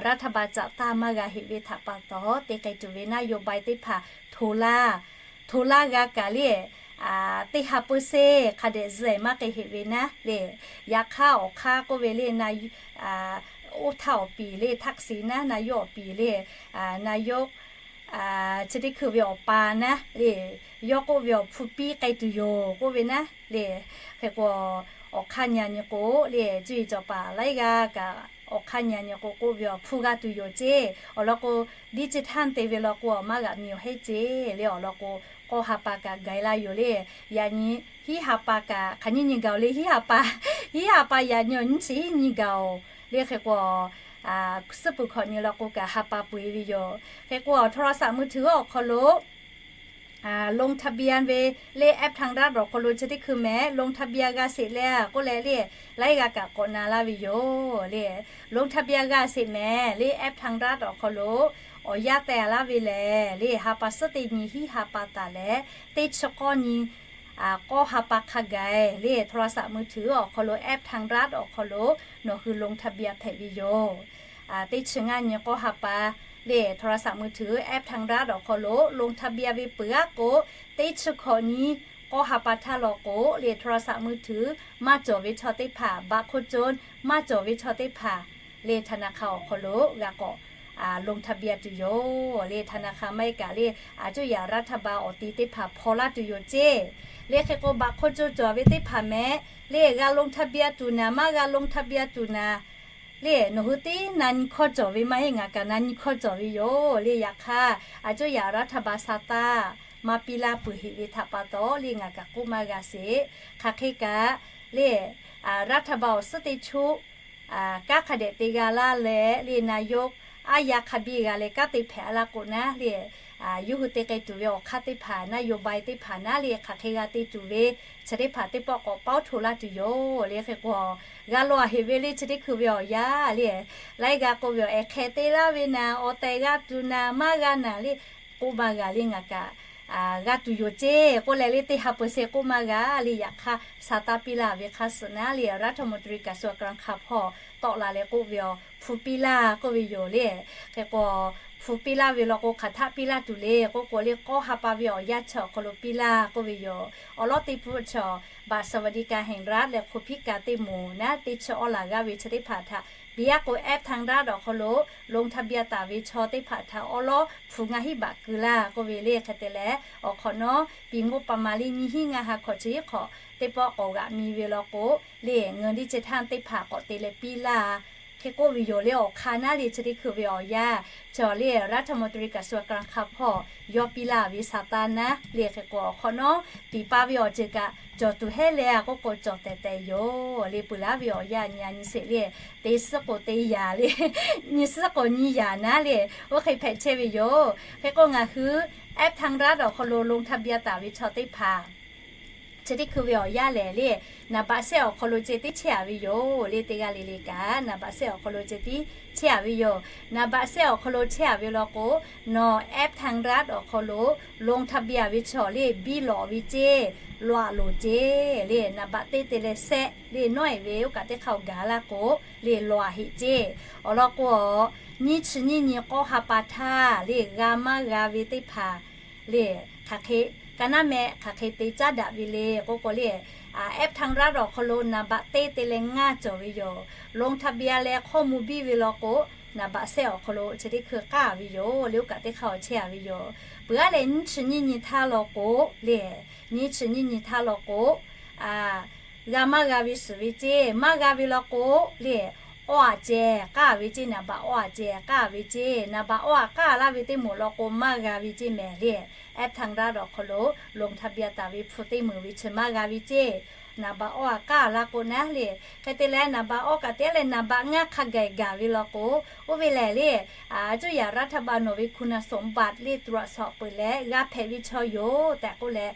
รัฐบาล caꞈ taˇ maˇ g'a heꞈ ve htaꞈ pa taw, te k'ai tuˬ ve นโยบาย teˇ hpaˍ hto laˇ, hto laˇ g'a kaꞈ le, teˇ ha เปอร์เซ็นต์ hk'a dehꞈ zuhꞈ maˇ k'ai heꞈ ve naˉ le. Yaꞈ hk'aˇ awˬ hk'aˇ k'oˆ ve le, oˇ htaˇ awˬ piˍ le, ทักษิณ naˉ, na yoˆ awˬ piˍ le, na yoˆ chi teˇ hkui ve awˬ pa naˉ le, yawˇ k'oˆ ve awˬ hpu piˇ k'ai tuˬ yoˬ k'oˆ ve naˉ le. Hk'e k'o, awˬ hk'aˇ nyi nyi k'o le, cuˇ yiˍ cawˬ paˍ laiˉ g'aˇ kaꞈ, awˬ hk'aˇ nyi nyi k'o k'oˆ ve awˬ hpu g'a tuˬ yoˬ ceˇ. Awˬ lawn k'o, digital te ve law k'o, maˇ g'aꞈ miˬ awˬ heˆ ceˇ le. Awˬ lawn k'o, k'awˇ ha pa kaꞈ gaˬ e laˇ yoˬ le. Yaꞈ nyi hiˉ ha pa kaꞈ hk'aˬ nyiˇ nyi gaˬ-oˬ le. Hiˉ ha pa, hiˉ ha pa yaꞈ nyi awˬ nyiˇ chi hiˉ nyi gaˬ-oˬ le. Hk'e k'o, suhˉ peuˬ hkawꞈ nyi law k'o kaꞈ ha pa peu-eˬ ve yoˬ. Hk'e k'o, โทรศัพท์มือถือ awˬ hk'aw lo ลงทะเบียน ve le, แอปทางรัฐ awˬ hk'aw lo chi teˇ hkui mehˍ ลงทะเบียน g'a sheˍ le k'oˆ leh le, laiˉ g'aˇ kaꞈ k'awꞈ na laˇ ve yoˬ le. ลงทะเบียน g'a sheˍ mehˍ le, แอปทางรัฐ awˬ hk'aw lo awˬ yanˇ teh laˇ ve lehˬ le, ha pa suhˉ teˇ nyi hiˉ ha pa taˍ leh, teˇ chi k'awˇ nyi k'awˇ ha pa hk'a gaˬ le, โทรศัพท์มือถือ awˬ hk'aw lo แอปทางรัฐ awˬ hk'aw lo nawˬ hui ลงทะเบียน hpehꞈ ve yoˬ. Teˇ chi ngaˇ nyi k'awˇ ha pa le, โทรศัพท์มือถือ แอปทางรัฐ awˬ hk'aw lo ลงทะเบียน ve peuˬ g'aˇ k'o, teˇ chi hkawꞈ nyi k'awˇ ha pa htaˇ law k'o le, โทรศัพท์มือถือ maˇ cawˬ ve chaw teˇ hpaˍ, บัตรคนจน maˇ cawˬ ve chaw teˇ hpaˍ le, ธนาคาร awˬ hk'aw lo g'a k'awꞈ ลงทะเบียน tuˬ yoˬ le. ธนาคาร maˇ heˆ kaꞈ le, aˬ coˇ yaꞈ รัฐบาล awˬ ti teˇ hpaˍ hpaw laˇ tuˬ yoˬ ceˇ. Le hk'e k'o, บัตรคนจน cawˬ ve teˇ hpaˍ mehˍ le, g'a ลงทะเบียน tuˬ naˍ, maˇ g'a ลงทะเบียน tuˬ naˍ le, nawˬ hui teˇ na nyi hkawˇ cawˬ ve maˇ heˆ, ngaˬ kaꞈ na nyi hkawˇ cawˬ ve yoˬ le. Yaꞈ hk'aˇ, aˬ coˇ yaꞈ รัฐบาล sa taˇ maˇ piˇ laˇ peuˬ heꞈ ve htaꞈ pa taw le, ngaˬ kaꞈ k'oˆ maˇ g'a sheˍ. Hk'aˬ hk'e kaꞈ le, รัฐบาล awˬ suhˉ teˇ choˆ kanˉ hk'a dehꞈ te g'a laˇ leh le, na yoˆ aˉ yaˇ hk'a biˇ g'a leh kanˉ te hpehꞈ a laˇ k'o naˉ le, yawˇ hui te k'ai tuˬ ve awˬ hk'aˇ teˇ hpaˍ, นโยบาย teˇ hpaˍ naˉ le, hk'aˬ hk'e g'a te tuˬ ve chi teˇ hpaˍ teˇ pawˆ k'awꞈ paoˇ hto laˇ tuˬ yoˬ le. Hk'e k'o, g'a law heꞈ ve le chi teˇ hkui ve awˬ yanˇ le, laiˉ g'a k'oˆ ve awˬ ehˍ hk'e te laˇ ve naˍ, awˬ tehˬ g'a tuˬ naˍ, maˇ g'a naˍ le, k'oˆ maˇ g'a le, ngaˬ kaꞈ g'a tuˬ yoˬ ceˇ k'oˆ leh le, teˇ ha เปอร์เซ็นต์ k'oˆ maˇ g'a le. Yaꞈ hk'aˇ, sa taˇ piˇ laˇ ve hk'aˇ suh naˉ le, รัฐมนตรีกระทรวงการคลัง hk'a hpawˇ tawˆ la leh k'oˆ ve awˬ, hpu piˇ laˇ k'oˆ ve yoˬ le. Hk'e k'o, hpu piˇ laˇ ve law k'o, hk'aˬ htaˆ piˇ laˇ tuˬ le k'oˆ k'o le, k'awˇ ha pa ve awˬ yanˇ chi awˬ hk'aw lo piˇ laˇ k'oˆ ve yoˬ. Awˬ lawˉ teˇ pawˆ chaw, บัตรสวัสดิการแห่งรัฐ leh hk'o hpiˉ ka teˇ moˍ naˉ teˇ chi awˇ laˬ g'aˇ ve chi teˇ hpaˍ htaꞈ piˇ laˇ k'o, แอปทางรัฐ awˬ hk'aw lo ลงทะเบียน taˍ ve chaw teˇ hpaˍ htaꞈ awˉ lawˉ hpu ngaˇ hinˉ บาท keu laˇ k'oˆ ve le. Hk'e te leh, awˬ hk'awꞈ nawˉ piˍ ngoˆ pa ma le nyiˇ hinˉ ngaˇ ha hkawꞈ chi hk'awꞈ teˇ pawˆ k'awꞈ g'aꞈ mi ve law k'o le, เงินดิจิทัล teˇ hpaˍ k'awꞈ te leh piˇ laˇ hk'e k'oˆ ve yoˬ le. Awˬ hk'aˇ naˉ le chi teˇ hkui ve awˬ yanˇ, chaw le รัฐมนตรีกระทรวงการคลัง hk'a hpawˇ yawˇ piˇ laˇ ve sa taˇ naˉ le. Hk'e k'o, awˬ hk'awꞈ nawˉ piˍ pa ve awˬ ceuˬ kaꞈ cawˬ tuˬ heˆ leh a k'oˆ k'o, cawˬ tehˬ tehˬ yoˬ le. Peuˬ laˇ ve awˬ yanˇ nyi a nyi sheˍ le, teˇ suhˉ k'o teˇ yanˇ le, nyi suhˉ k'o nyi yanˇ naˉ le, oˇ hk'e hpehꞈ chehˇ ve yoˬ. Hk'e k'o, ngaˬ hui แอปทางรัฐ awˬ hk'aw lo ลงทะเบียน taˍ ve chaw teˇ hpaˍ chi teˇ hkui ve awˬ yanˇ lehˬ le, นามบัตร sehˆ awˬ hk'aw lo ceh tiˉ chehˇ a ve yoˬ le. Teˇ g'aˇ le le kaꞈ นามบัตร sehˆ awˬ hk'aw lo ceh tiˉ chehˇ a ve yoˬ. นามบัตร sehˆ awˬ hk'aw lo chehˇ a ve law k'o, nawˬ แอปทางรัฐ awˬ hk'aw lo ลงทะเบียน ve chaw le biˇ lawˬ ve ceˇ, lawˬ a loˍ ceˇ le. นามบัตร teˇ te leh sehˆ le nawˉ eˍ ve oˇ kaꞈ teˇ hk'aˇ awˬ gaˬ laˇ k'o le, lawˬ a heꞈ ceˇ. Awˬ lawn k'o, nyiˇ chi nyiˇ nyi k'awˇ ha pa htaˇ le g'a maˇ g'a ve teˇ hpaˍ le, hk'aˬ hk'e, ka naˉ meh hk'aˬ hk'e te caˉ daꞈ ve le k'oˆ k'o le, แอปทางรัฐ awˬ hk'aw lo นามบัตร teˇ te leh ngaˇ cawˬ ve yoˬ. ลงทะเบียน leh hkawˇ mvuh biˇ ve law k'o, นามบัตร sehˆ awˬ hk'aw lo chi teˇ hkui k'aˇ ve yoˬ le, oˇ kaꞈ teˇ hk'aˇ awˬ chehˇ a ve yoˬ. Peuˬ aˉ leh nyiˇ chi nyiˇ nyi htaˇ law k'o le, nyiˇ chi nyiˇ nyi htaˇ law k'o, g'a maˇ g'a ve suhˍ ve ceˇ, maˇ g'a ve law k'o le, awˇ a ceh k'aˇ ve ceˇ, นามบัตร awˇ a ceh k'aˇ ve ceˇ, นามบัตร awˇ a k'aˇ laˇ ve teˇ moˍ law k'o maˇ g'a ve ceˇ mehˍ le. แอปทางรัฐ awˬ hk'aw lo ลงทะเบียน taˍ ve hpu teˇ meunˍ ve chi maˇ g'a ve ceˇ, นามบัตร awˇ a k'aˇ laˇ k'o naˉ le. Hk'e te leh นามบัตร awˇ kaꞈ te leh นามบัตร ngaˇ hk'a gaˬ gaˬ ve law k'o, oˇ ve lehˬ le, a cuˇ yaꞈ รัฐบาล nawˬ ve คุณสมบัติ le ตรวจสอบ peuˬ leh g'a hpehꞈ ve chaw yoˬ tehꞈ k'oˆ leh,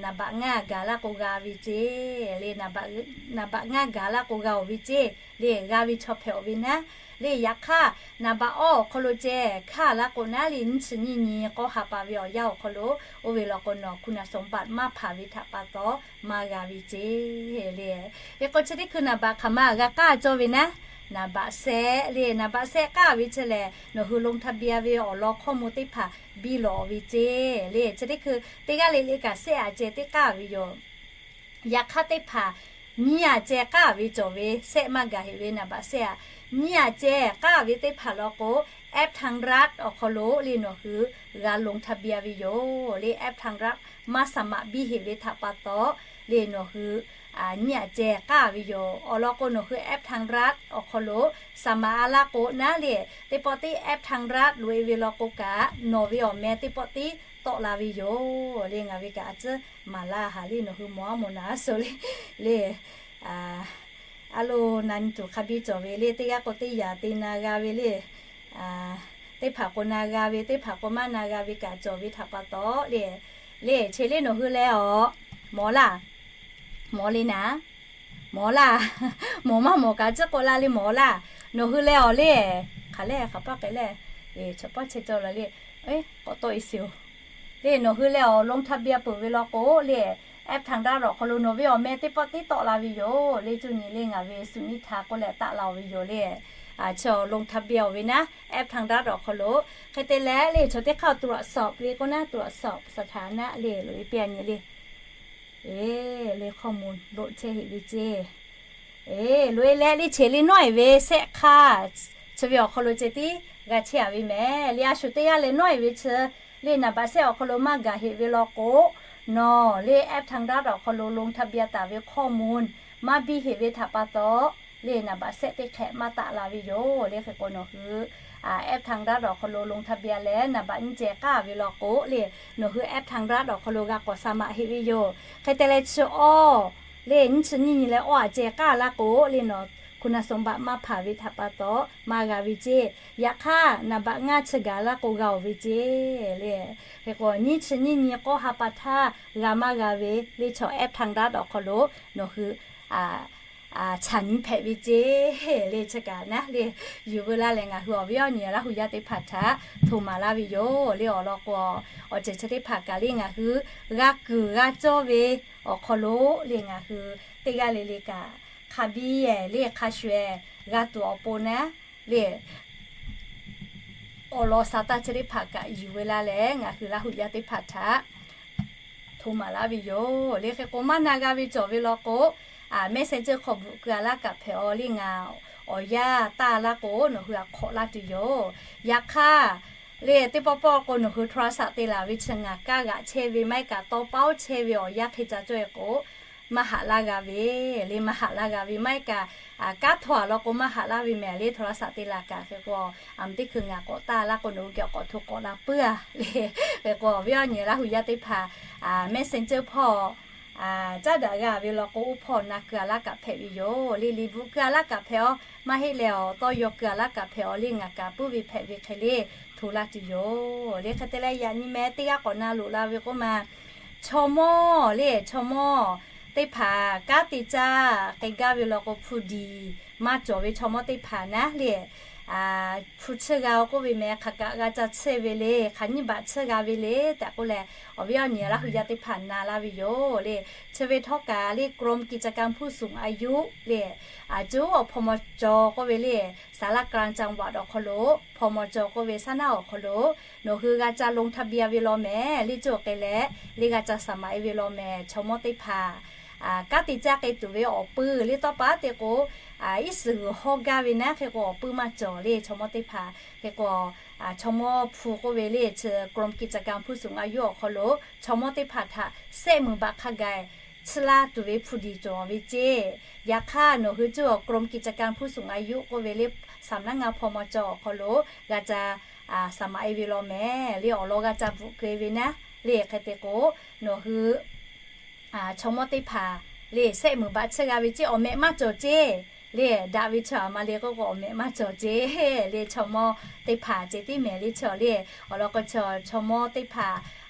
นามบัตร ngaˇ gaˬ laˇ k'o g'a ve ceˇ le, นามบัตร ngaˇ gaˬ laˇ k'o g'a oˬ ve ceˇ le, g'a ve chaw hpehꞈ oˬ ve naˉ le. Yaꞈ hk'aˇ นามบัตร awˇ awˬ hk'aw lo ceh hkaˇ laˇ k'o naˉ le, nyiˇ chi nyiˇ nyi k'awˇ ha pa ve awˬ yanˇ awˬ hk'aw lo, oˇ ve law k'o nawˬ คุณสมบัติ maˇ hpanˍ ve htaꞈ pa taw maˇ g'a ve ceˇ le. Hk'e k'o chi teˇ hkui นามบัตร hk'aˬ ma g'a k'aˇ cawˇ ve naˉ, นามบัตร sehˆ le, นามบัตร sehˆ k'aˇ ve chi lehˬ nawˬ hui ลงทะเบียน ve awˬ lawn hkawˇ mvuh teˇ hpaˍ biˇ lawˬ ve ceˇ le. Chi teˇ hkui teˇ g'aˇ le le kaꞈ sehˆ a ceh teˇ k'aˇ ve yoˬ. Yaꞈ hk'aˇ teˇ hpaˍ nyiˇ a ceh k'aˇ ve cawˬ ve, sehˆ maˇ gaˬ heꞈ ve นามบัตร sehˆ a, nyiˇ a ceh k'aˇ ve teˇ hpaˍ law k'o, แอปทางรัฐ awˬ hk'aw lo le nawˬ hui g'a ลงทะเบียน ve yoˬ le. แอปทางรัฐ maˇ สมัคร biˇ heꞈ ve htaꞈ pa taw le nawˬ hui nyiˇ a ceh k'aˇ ve yoˬ. Awˬ lawn k'o nawˬ hui แอปทางรัฐ awˬ hk'aw lo สมัคร a laˇ k'o naˉ le, teˇ pawˆ tiˉ แอปทางรัฐ loꞈ e ve law k'o kaꞈ nawˬ ve awˬ meh teˇ pawˆ tiˉ tawˆ la ve yoˬ le. Ngaˬ ve kaꞈ a tcuhˉ maˍ laˇ haˍ le, nawˬ hui mawˬ aˉ mawˬ naˍ aˉ suh le le. A lo, na nyi tuˬ hk'a biˇ cawˬ ve le, teˇ g'aˇ k'o teˇ yanˇ te na g'a ve le. Teˇ hpaˍ k'o na g'a ve, teˇ hpaˍ k'o maˇ na g'a ve kaꞈ cawˬ ve htaꞈ pa taw le, le chi le nawˬ hui leh awˬ mawˬ laˇ, mawˬ le naˍ, mawˬ laˇ, mawˬ maˇ mawˬ kaꞈ tcuhˉ k'oˆ laˇ le, mawˬ laˇ. Nawˬ hui leh awˬ le, hk'aˬ le hk'aˬ paˇ k'ai le, chaw paˇ chehˇ cawˬ la le, k'awꞈ tawˆ e sheˍ oˬ. Le nawˬ hui leh awˬ ลงทะเบียน peuˬ ve law k'o le, แอปทางรัฐ awˬ hk'aw lo nawˬ ve awˬ meh teˇ pawˆ tiˉ tawˆ la ve yoˬ le. Cuˇ nyi le ngaˬ ve สุนิทา k'oˆ leh taˆ la oˬ ve yoˬ le. Chi awˬ ลงทะเบียน oˬ ve naˉ แอปทางรัฐ awˬ hk'aw lo. Hk'e te leh le chaw teˇ hk'aˇ ตรวจสอบ ve k'o naˉ ตรวจสอบสถานะ le loꞈ e piˇ a nyi le. Eˬ, le ข้อมูล loꞈ chehˇ heꞈ ve ceˇ. Eˬ, loꞈ e leh le cheˬ le nawˉ eˬ ve sehˆ hk'aˇ, chi ve awˬ hk'aw lo ceh tiˉ g'a chehˇ a ve mehˍ. Le a shu teˇ g'aˇ leh nawˉ eˬ ve chi le นามบัตร sehˆ awˬ hk'aw lo maˇ gaˬ heꞈ ve law k'o, nawˬ le แอปทางรัฐ awˬ hk'aw lo ลงทะเบียน taˍ ve ข้อมูล maˇ biˇ heꞈ ve htaꞈ pa taw, le นามบัตร sehˆ teˇ hk'ehꞈ maˇ taˆ la ve yoˬ le. Hk'e k'o nawˬ hui แอปทางรัฐ awˬ hk'aw lo ลงทะเบียน leh นามบัตร nyiˇ ceh k'aˇ ve law k'o le, nawˬ hui แอปทางรัฐ awˬ hk'aw lo g'a k'awꞈ สมัคร heꞈ ve yoˬ. Hk'e te leh chi awˇ le nyiˇ chi nyiˇ nyi leh awˇ a ceh k'aˇ laˇ k'o le nawˬ คุณสมบัติ maˇ hpanˍ ve htaꞈ pa taw maˇ g'a ve ceˇ. Yaꞈ hk'aˇ naˍ baꞈ ngaˇ chi gaˬ laˇ k'o g'a-oˬ ve ceˇ le. Hk'e k'o nyiˇ chi nyiˇ nyi k'awˇ ha pa htaˇ g'a maˇ g'a ve le chaw แอปทางลัด awˬ hk'aw lo nawˬ hui chaꞈ nyi hpehꞈ ve ceˇ le. Chi kaꞈ naˉ le, yuˬ veu laˇ leh ngaˬ hui awˬ viˉ awˬ nyi Laˇ hu yaˇ teˇ hpaˍ htaꞈ hto maˍ laˇ ve yoˬ le. Awˬ lawn k'o, awˬ ceuˬ chi teˇ hpaˍ kaꞈ le ngaˬ hui g'a kuiˬ g'a cawˇ ve awˬ hk'aw lo le ngaˬ hui teˇ g'aˇ le le kaꞈ hk'a biˇ le hk'a shuˍ-eh g'a tuˬ awˬ pon naˉ le, awˬ lawn sa taˇ chi teˇ hpaˍ kaꞈ yuˬ veu laˇ leh ngaˬ hui Laˇ hu yaˇ teˇ hpaˍ htaꞈ hto maˍ laˇ ve yoˬ le. Hk'e k'o maˇ na g'a ve cawˬ ve law k'o, Messenger hk'aw bvuhꞈ keu-a laˇ kaꞈ hpehꞈ-aw le. Ngaˬ awˬ yanˇ taˇ laˇ k'o nawˬ hui htaꞈ hk'awꞈ laˇ tuˬ yoˬ. Yaꞈ hk'aˇ le teˇ pawˆ pawˆ k'o nawˬ hui โทรศัพท์ te laˬ ve chi ngaˬ kaˇ g'aꞈ chehˇ ve maˇ heˆ kaꞈ tawˇ paoˉ chehˇ ve awˬ yanˇ hk'e ca cawˇ-e k'o, maˇ haꞈ laˇ g'a ve le. Maˇ haꞈ laˇ g'a ve maˇ heˆ kaꞈ, kaˉ htaw-a law k'o maˇ haꞈ laˇ ve mehˍ le. โทรศัพท์ te laˬ kaꞈ hk'e k'o, a mvuhˇ teˇ hkui ngaˬ k'awꞈ taˇ laˇ k'o nawˬ hui geh k'awꞈ hto k'awꞈ la puiˉ-a le. Hk'e k'o awˬ viˉ awˬ nyi Laˇ hu yaˇ teˇ hpaˍ Messenger hpawˇ caˉ daꞈ g'a ve law k'o, oˇ hpawˇ na keu-a laˇ kaꞈ hpehꞈ ve yoˬ le. Liꞈ bvuhꞈ keu-a laˇ kaꞈ hpehꞈ-aw, maˇ heˆ leh awˬ tawˇ yaw keu-a laˇ kaꞈ hpehꞈ-aw le. Ngaˬ kaꞈ puiˉ ve hpehꞈ ve hk'e le hto laˇ tuˬ yoˬ le. Hk'e te leh yaꞈ nyi meh teˇ g'aˇ k'awꞈ na loꞈ la ve k'oˆ ma, chaw mawˇ le, chaw mawˇ teˇ hpaˍ kanˉ te caˇ k'ai gaˇ ve law k'o hpu diˍ maˇ cawˬ ve chaw mawˇ teˇ hpaˍ naˉ le, hpu chiˇ g'a-o k'oˆ ve meh, hk'aˬ kaꞈ g'a ca chiˇ ve le, hk'aˬ nyiˇ baꞈ chiˇ g'a ve le tehꞈ k'oˆ leh, awˬ viˉ awˬ nyi Laˇ hu yaˇ teˇ hpaˍ na laˇ ve yoˬ le. Chi ve htawˇ kaꞈ le กรมกิจการผู้สูงอายุ le, a cuˇ awˬ hpaw maw cawˬ k'oˆ ve le, ศาลากลางจังหวัด awˬ hk'aw lo, hpaw maw cawˬ k'oˆ ve saˉ naˉ awˬ hk'aw lo nawˬ hui g'a ca ลงทะเบียน ve law mehˍ le. Cuˇ awˬ k'ai leh le g'a ca สมัคร e ve law mehˍ. Chaw mawˇ teˇ hpaˍ kanˉ te caˇ k'ai tuˬ ve awˬ pui le tawˇ pa te k'o, iˉ suhˍ g'uiˬ hawˇ gaˇ ve naˉ hk'e k'o awˬ pui maˇ cawˬ le. Chaw mawˇ teˇ hpaˍ hk'e k'o, chaw mawˇ hpu k'oˆ ve le chi กรมกิจการผู้สูงอายุ awˬ hk'aw lo chaw mawˇ teˇ hpaˍ htaꞈ sehˆ muiˬ baꞈ hk'a gaˬ chiˇ laˇ tuˬ ve hpu diˍ cawˬ ve ceˇ. Yaꞈ hk'aˇ nawˬ hui cuˇ awˬ กรมกิจการผู้สูงอายุ k'oˆ ve le, saˍ naˉ ngaˇ hpaw maw cawˬ awˬ hk'aw lo g'a ca สมัคร e ve law mehˍ le. Awˬ lawn g'a ca bvuhꞈ keu-e ve naˉ le. Hk'e te k'o nawˬ hui chaw mawˇ teˇ hpaˍ le sehˆ muiˬ baꞈ chiˇ g'a ve ceˇ. Awˬ mehꞈ maˇ cawˬ ceˇ le. Daꞈ ve chaw aˬ ma le k'oˆ k'o awˬ mehꞈ maˇ cawˬ ceˇ le. Chaw mawˇ teˇ hpaˍ ceh tiˉ mehˍ le chaw le. Awˬ lawn k'o chaw mawˇ teˇ hpaˍ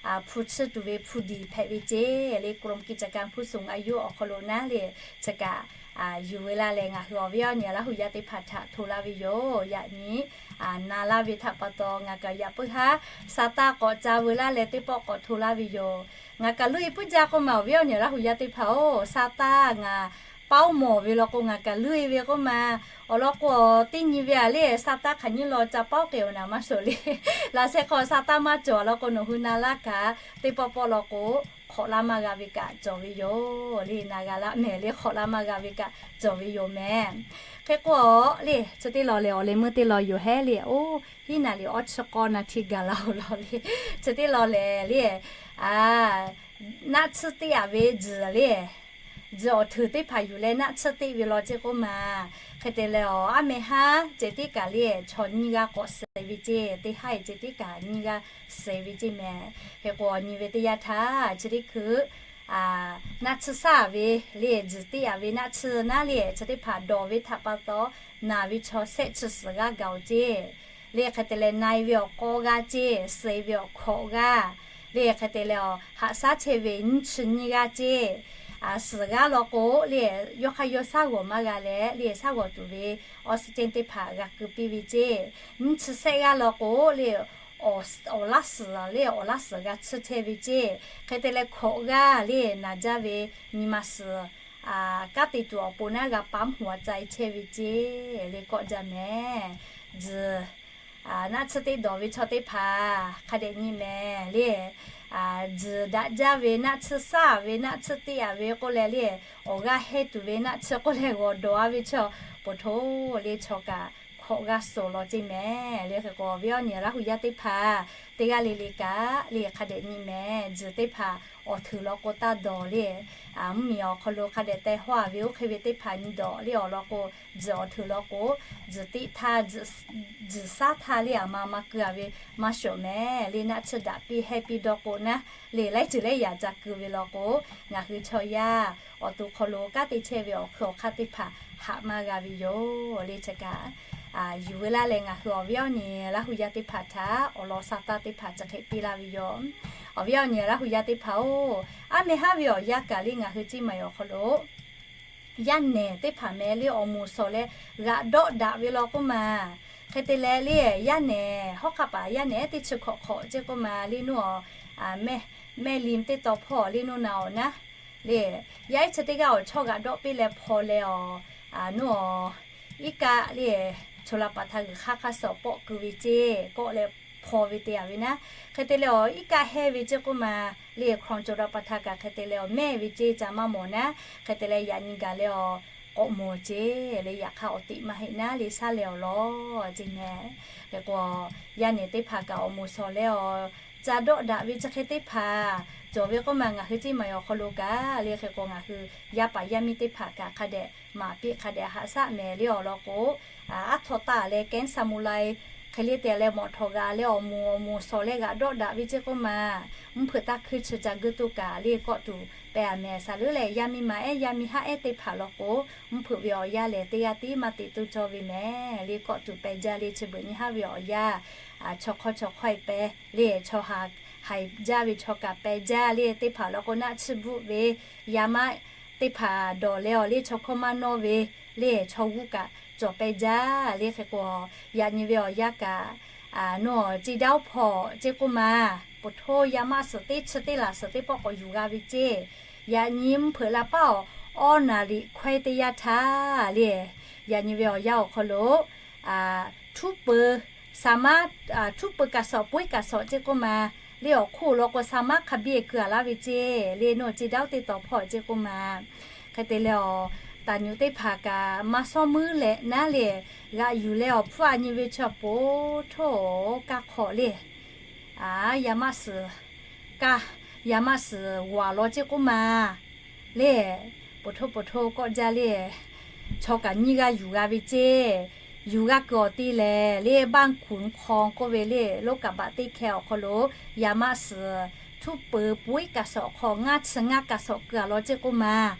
hpu chiˇ tuˬ ve hpu diˍ hpehꞈ ve ceˇ le. กรมกิจการผู้สูงอายุ awˬ hk'aw lo naˉ le, chi kaꞈ yuˬ ve laˇ leh ngaˬ hui awˬ viˉ awˬ nyi Laˇ hu yaˇ teˇ hpaˍ htaꞈ hto laˇ ve yoˬ. Yaꞈ nyi na laˇ ve htaꞈ pa taw ngaˬ kaꞈ yaꞈ puiˉ haˉ sa taˇ k'awꞈ ca veu laˇ leh teˇ pawˆ k'awꞈ hto laˇ ve yoˬ. Ngaˬ kaꞈ luˇ-e puiˉ jaˇ k'oˆ ma awˬ viˉ awˬ nyi Laˇ hu yaˇ teˇ hpaˍ-oˬ, sa taˇ ngaˬ paoˉ mawˬ ve law k'o ngaˬ kaꞈ luˇ-e ve k'oˆ ma. Awˬ lawn k'o teˇ nyi ve-a le sa taˇ hk'aˬ nyiˇ law ca paoˉ k'ai-oˬ naˍ maˇ shawˍ le. Laꞈ sheh hk'aw sa taˇ maˇ cawˬ law k'o nawˬ hui na laˇ kaꞈ teˇ pawˆ pawˆ law k'o hk'awꞈ laˇ maˇ g'a ve kaꞈ cawˬ ve yoˬ le. Na g'a laˇ mehˍ le, hk'awꞈ laˇ maˇ g'a ve kaꞈ cawˬ ve yoˬ mehˍ. Hk'e k'o le chi teˇ law lehˬ awˬ leh meuˇ teˇ law yoˬ hehˉ le. Oˇ, hiˉ naˍ liꞈ awˇ chi k'awˇ naˍ htiˇ gaˬ la-oˬ law le. Chi teˇ law lehˬ le, naˆ tsuhˇ teˆ-a ve tzuhˬ le, tzuhˬ awˬ hteunˍ teˇ hpaˍ yuˬ leh naˆ tsuhˇ teˆ ve law ceˇ k'oˆ ma. Hk'e te leh awˬ aˉ meh haˉ ceh tiˉ kaꞈ le chaw nyiˇ g'aˇ k'awꞈ suh ve ceˇ. Teˇ haˉ-e ceh tiˉ kaꞈ nyiˇ g'aˇ suh ve ceˇ mehˍ. Hk'e k'o nyi ve teˇ yanˇ htaˇ chi teˇ hkui naˆ tsuhˇ shaˉ ve le, tzuhˬ teˆ-a ve naˆ tsuhˇ naˉ le, chi teˇ hpaˍ dawˬ ve htaꞈ pa taw naˬ ve chaw shehˆ chi suhˍ g'aˇ gaˬ-oˬ ceˇ. Le hk'e te leh na-e ve awˬ k'awˇ g'aˇ ceˇ, suh-e ve awˬ hkawꞈ g'aˇ le hk'e te leh awˬ haꞈ shaˉ chehˇ ve nyiˇ chi nyiˇ g'aˇ ceˇ. Suhˍ g'aˇ law k'o le, yawˇ hk'aˇ yawˇ shaˉ g'awˬ maˇ g'a leh le shaˉ g'awˬ tuˬ ve oxygen teˇ hpaˍ g'a keu piˇ ve ceˇ. Nyiˇ chi shehˆ g'aˇ law k'o le, awˬ laˇ suhˍ le awˬ laˇ suhˍ g'a tsuhˇ chehˇ ve ceˇ. Hk'e te leh hkawꞈ g'aˇ le naˬ jaˇ ve nyi ma suhˍ kanˉ te tuˬ awˬ pon naˉ g'a ปั๊มหัวใจ chehˇ ve ceˇ le kawˆ jaˇ mehˍ. Tzuhˬ naˆ tsuhˇ teˆ dawˬ ve chaw teˇ hpaˍ hk'a dehꞈ nyi mehˍ le. Tzuhˬ daꞈ jaˇ ve naˆ tsuhˇ shaˉ ve naˆ tsuhˇ teˆ-a ve k'oˆ leh le, awˬ g'aˇ heh tuˬ ve naˆ tsuhˇ k'oˆ leh g'awˬ dawˬ-a ve chaw poˬ htoˇ le chaw kaꞈ hkawꞈ g'aˇ suhˍ law ceˇ mehˍ le. Hk'e k'o awˬ viˉ awˬ nyi Laˇ hu yaˇ teˇ hpaˍ teˇ g'aˇ le le kaꞈ le hk'a dehꞈ nyi mehˍ. Tzuhˬ teˇ hpaˍ awˬ hteunˍ law k'o taˇ dawˬ le. Mvuhˇmiˬ awˬ hk'aw lo hk'a dehꞈ teh hawˇ-a ve oˇ hk'e ve teˇ hpaˍ nyi dawˬ le. Awˬ lawn k'o tzuhˬ awˬ hteunˍ law k'o tzuhˬ teˆ htaˇ tzuhˬ shaˉ htaˇ le aˬ ma ma keu-a ve maˇ shawˍ mehˍ le. Naˆ tsuhˇ daꞈ piˇ heh piˇ dawˇ k'o naˉ le laiˉ ceuˬ leh yaꞈ ca keu ve law k'o ngaˬ hui chaw yaˇ awˬ to hk'aw lo kanˉ te chehˇ ve awˬ hkui awˬ hk'aˇ teˇ hpaˍ haꞈ maˇ g'a ve yoˬ le. Chi kaꞈ yuˬ veu laˇ leh ngaˬ hui awˬ viˉ awˬ nyi Laˇ hu yaˇ teˇ hpaˍ htaꞈ awˬ lawn sa taˇ teˇ hpaˍ chi hk'e piˇ laˇ ve yoˬ. Awˬ viˉ awˬ nyi Laˇ hu yaˇ teˇ hpaˍ-oˬ, aˉ meh haˉ ve awˬ yanˇ kaꞈ le ngaˬ hui Ceˇ Maiˍ awˬ hk'aw lo yaˇ nehˬ teˇ hpaˍ meh le awˬ moˍ shawˍ leh g'aꞈ dawˆ daꞈ ve law k'oˆ ma. Hk'e te leh le yaˇ nehˬ hawˉ hk'aˆ paˍ yaˇ nehˬ teˇ chi hkawꞈ hk'awꞈ ceˇ k'oˆ ma le nuˇ awˬ mehˆ liˇ teˇ taw hpawˇ le nuˇ na awˬ naˉ le, yaˇ iˉ chi teˇ g'aˇ awˬ chawˇ g'aꞈ dawˆ piˇ leh hpaw leh awˬ nuˇ awˬ iˉ kaˆ le choˬ la paˍ htaꞈ g'uiˬ hk'aˇ hk'aˇ suh pawˆ keu ve ceˇ kawˆ leh hpaw ve te yaꞈ ve naˉ. Hk'e te leh awˬ iˉ kaˆ hehnˇ ve ceˇ k'oˆ ma le hkawˬ choˬ la paˍ htaꞈ kaꞈ hk'e te leh awˬ mehˆ ve ceˇ ca maˇ mawˬ naˉ. Hk'e te leh yaꞈ nyi gaˬ leh awˬ k'awꞈ mawˬ ceˇ le yaꞈ hk'aˇ awˬ teꞈ maˇ heˆ naˉ le shaˉ leh awˬ lawn ceˇ meh. Hk'e k'o yaˇ nehˬ teˇ hpaˍ kaꞈ awˬ moˍ shawˍ leh awˬ ca dawˆ daꞈ ve chi hk'e teˇ hpaˍ cawˬ ve k'oˆ ma ngaˬ hui Ceˇ Maiˍ awˬ hk'aw lo kaꞈ le hk'e k'o ngaˬ hui yaˇ paˍ yaˇ miˇ teˇ hpaˍ kaꞈ hk'a dehꞈ maˍ piˇ hk'a dehꞈ haꞈ shaˆ mehˍ le awˬ lawn k'o, aˉ htawꞈ taˍ leh kehˉ saˍ muˍ lai hk'e le te leh mawꞈ htawꞈ g'a leh awˬ moˍ awˬ moˍ shawˍ leh g'aꞈ dawˆ daꞈ ve ceˇ k'oˆ ma, mvuhˇ hpeuꞈ taˇ hkuiˇ chi ca guˇ toˇ kaꞈ le kawˆ tuˬ pehˬ a mehˍ. Saˍ leuˉ leh yaˇ miˇ ma ehˉ yaˇ miˇ haˉ ehˉ teˇ hpaˍ law k'o, mvuhˇ hpeuꞈ ve awˬ yanˇ lehˬ teˇ g'aˇ tiˉ maˇ te toˇ cawˇ ve mehˍ le kawˆ tuˬ pehˬ jaˇ le chi beuꞈ nyi haˉ ve awˬ yanˇ chaw hk'awˇ chaw hk'awˇ e pehˬ le chaw ha haiˬ jaˇ ve chaw kaꞈ pehˬ jaˇ le teˇ hpaˍ law k'o naˆ chiˇ bvuhˆ ve yaˇ maˇ teˇ hpaˍ dawˬ leh awˬ le chaw hkawˇ maˇ nawˇ ve le chaw g'uˇ kaꞈ cawˬ pehˬ jaˇ le hk'e k'o, yaꞈ nyi ve awˬ yanˇ kaꞈ nuˇ awˬ Ceˇ daˇ oˇ hpawˇ ceˇ k'oˆ ma, poˬ htoˇ yaˇ maˇ suhˍ teˇ chi teˇ laˬ suhˍ teˇ pawˆ k'awꞈ yuˬ g'a ve ceˇ. Yaꞈ nyi mvuhˇ hpeuꞈ la paˉ awˬ awˇ naˍ riꞈ hkawehˇ teˇ yanˇ htaˇ le, yaꞈ nyi ve awˬ yanˇ awˬ hk'aw lo htuˉ peu, saˍ maˇ, htuˉ peu kaꞈ shawˍ, pawehˇ kaꞈ shawˍ ceˇ k'oˆ ma, le awˬ hk'oˆ law k'o saˍ maˇ hk'a biˇ e keu a laˇ ve ceˇ le nuˇ Ceˇ daˇ oˇ teˇ taw hpawˇ ceˇ k'oˆ ma. Hk'e te leh awˬ taˍ nyu teˇ hpaˍ kaꞈ maˇ shawˉ muiˉ leh naˉ le, g'aꞈ yuˬ leh awˬ hpfuhˇ a nyi ve chaw poˬ htoˇ kaˇ hk'awꞈ le, yaˇ maˇ suhˍ kaˇ, yaˇ maˇ suhˍ g'awˬ a law ceˇ k'oˆ ma le, poˬ htoˇ poˬ htoˇ kawˆ jaˇ le, chaw kaꞈ nyiˇ g'aˇ yuˬ g'a ve ceˇ. Yuˬ g'a kuiˬ awˬ te lehˬ le baˆ kuˬ hk'aw k'oˆ ve le loˉ kaꞈ baꞈ teˇ hkeh awˬ hk'aw lo yaˇ maˇ suhˍ htuˉ peu pawehˇ kaꞈ shawˍ hk'aw ngaˇ chi ngaˇ kaꞈ shawˍ keu a law ceˇ k'oˆ ma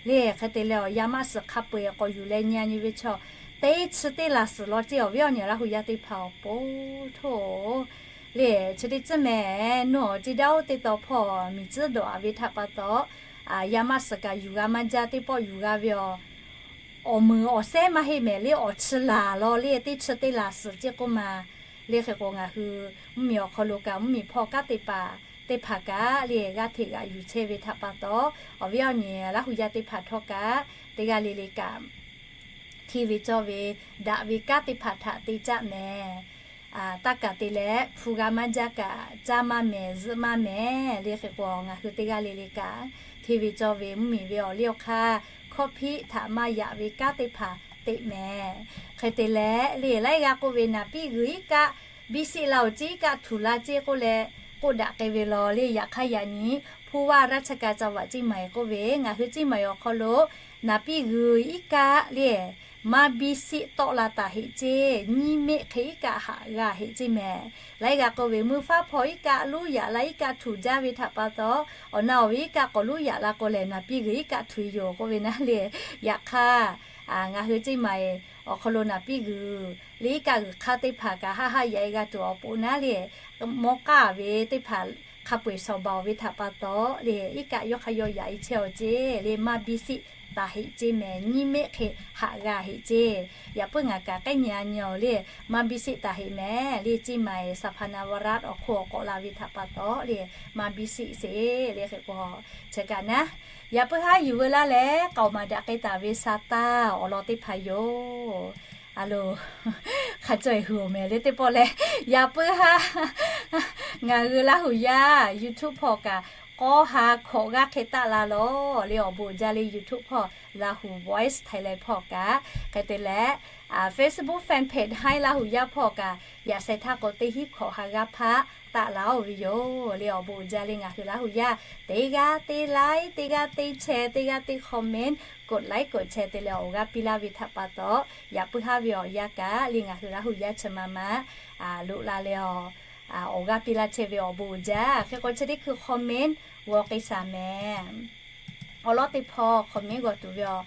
le. Hk'e te leh awˬ yaˇ maˇ suhˍ hk'a peu-eˬ k'awꞈ yuˬ leh nyi a nyi ve chaw teˇ chi teˇ laˬ suhˍ law ceˇ awˬ viˉ awˬ nyi Laˇ hu yaˇ teˇ hpaˍ awˬ poˬ htoˇ le chi teˇ tcuhˉ mehˍ nuˇ awˬ Ceˇ daˇ oˇ teˇ taw hpawˇ miˬ tcuhˉ dawꞈ a ve htaꞈ pa taw, yaˇ maˇ suhˍ kaꞈ yuˬ g'a maˇ jaˇ teˇ pawˆ yuˬ g'a ve awˬ awˬ meunˍ awˬ sehˉ maˇ heˆ mehˍ le awˬ chi laˬ law le teˇ chi teˇ laˬ suhˍ ceˇ k'oˆ ma le hk'e k'o ngaˬ hui mvuhˇmiˬ awˬ hk'aw lo kaꞈ mvuhˇmiˬ hpawˇ kanˉ te paˍ teˇ hpaˍ kaꞈ le g'aˇ hteꞈ g'aꞈ yuˬ chehˇ ve htaꞈ pa taw, awˬ viˉ awˬ nyi Laˇ hu yaˇ teˇ hpaˍ htawˇ kaꞈ teˇ g'aˇ le le kaꞈ hteˇ ve cawˇ ve daꞈ ve kanˉ teˇ hpaˍ htaꞈ te caˆ mehˍ. Taˇ kaˬ te leh hpu g'a maˇ jaˇ kaꞈ caˇ maˇ mehˍ zuhˆ maˇ mehˍ le hk'e k'o ngaˬ hui teˇ g'aˇ le le kaꞈ hteˇ ve cawˇ ve mvuhˇmiˬ ve awˬ liˇ awˬ hk'aˇ hkawˇ hpiˆ htaꞈ maˇ yaꞈ ve kanˉ teˇ hpaˍ teꞈ mehˍ. Hk'e te leh le laiˉ g'aˇ k'oˆ ve naˍ piˇ g'uiˬ iˉ kaˆ biˇ siˆ la oˬ ceˇ iˉ kaˆ htuˬ la ceˇ k'oˆ leh k'oˆ daꞈ k'ai ve law le. Yaꞈ hk'aˇ yaꞈ nyi ผู้ว่าราชการจังหวัดเชียงใหม่ k'oˆ ve ngaˬ hui Ceˇ Maiˍ awˬ hk'aw lo naˍ piˇ g'uiˬ iˉ kaˆ le maˇ biˇ siˆ tawˆ la taˍ heꞈ ceˇ. Nyiˇ meˆ hk'e iˉ kaˆ haꞈ g'a heꞈ ceˇ mehˍ. Laiˉ g'aˇ k'oˆ ve mvuhˇ faˉ hpawˇ iˉ kaˆ luˉ yaꞈ la iˉ kaˆ htuˬ jaˇ ve htaꞈ pa taw, awˬ na awˬ ve iˉ kaˆ k'awꞈ luˉ yaꞈ la k'o lehˬ naˍ piˇ g'uiˬ iˉ kaˆ htuˬ yoˬ k'oˆ ve naˉ le. Yaꞈ hk'aˇ ngaˬ hui Ceˇ Maiˍ awˬ hk'aw lo naˍ piˇ g'uiˬ le iˉ kaˆ g'uiˬ hk'aˇ teˇ hpaˍ kaꞈ haˆ haˆ yaꞈ e g'a tuˬ awˬ poˬ naˉ le, mawˇ k'aˇ ve teˇ hpaˍ hk'a peu-eˬ shawˍ baˬ oˬ ve htaꞈ pa taw le iˉ kaˆ yawˇ hk'aˇ yawˇ yaꞈ e chehˇ awˬ ceˇ le maˇ biˇ siˆ taˍ heꞈ ceˇ mehˍ. Nyiˇ meˆ hk'e haꞈ g'a heꞈ ceˇ. Yaꞈ puiˉ ngaˬ kaꞈ k'ehˉ nyi a nyi awˬ le maˇ biˇ siˆ taˍ heꞈ mehˍ le. Ceˇ Maiˍ saˍ hpaˍ naˍ vaˍ raˆ awˬ hk'oˆ awˬ k'awꞈ la ve htaꞈ pa taw le maˇ biˇ siˆ sheˍ le hk'e k'o, chi kaꞈ naˉ yaꞈ puiˉ haˉ yuˬ veu laˇ leh k'aoˍ maˍ daꞈ k'ai taˍ ve sa taˇ awˬ lawn teˇ hpaˍ yoˬ. A lo, hk'a caweh hui oˬ mehˍ le teˇ pawˆ leh, yaꞈ puiˉ haˉ ngaˬ hui Laˇ hu yaˇ YouTube hpawˇ kaꞈ k'awˇ ha hkawꞈ g'aˇ hk'e taˆ la lawˬ le awˬ bon uiˍ jaˇ le YouTube hpawˇ Lahu Voice Thailand hpawˇ kaꞈ hk'e te leh, Facebook fan page Haiˉ Laˇ hu yaˇ hpawˇ kaꞈ yaꞈ sheh htaˇ k'o teˇ hinˉ hkawꞈ ha g'aˇ hpaˆ taˆ la oˬ ve yoˬ le awˬ bon uiˍ jaˇ le ngaˬ hui Laˇ hu yaˇ teˇ g'aˇ teˇ like, teˇ g'aˇ teˇ share, teˇ g'aˇ teˇ comment, กดไลค์ กดแชร์ te leh awˬ g'aˇ piˇ laˇ ve htaꞈ pa taw, yaꞈ puiˉ haˉ ve awˬ yanˇ kaꞈ le ngaˬ hui Laˇ hu yaˇ chi ma ma loꞈ la leh awˬ, awˬ g'aˇ piˇ laˇ chehˇ ve awˬ bon uiˍ jaˇ. Hk'e k'o chi teˇ hkui comment g'aw k'ai shaˍ mehˍ. Awˬ lawn teˇ hpawˇ comment g'aw tuˬ ve awˬ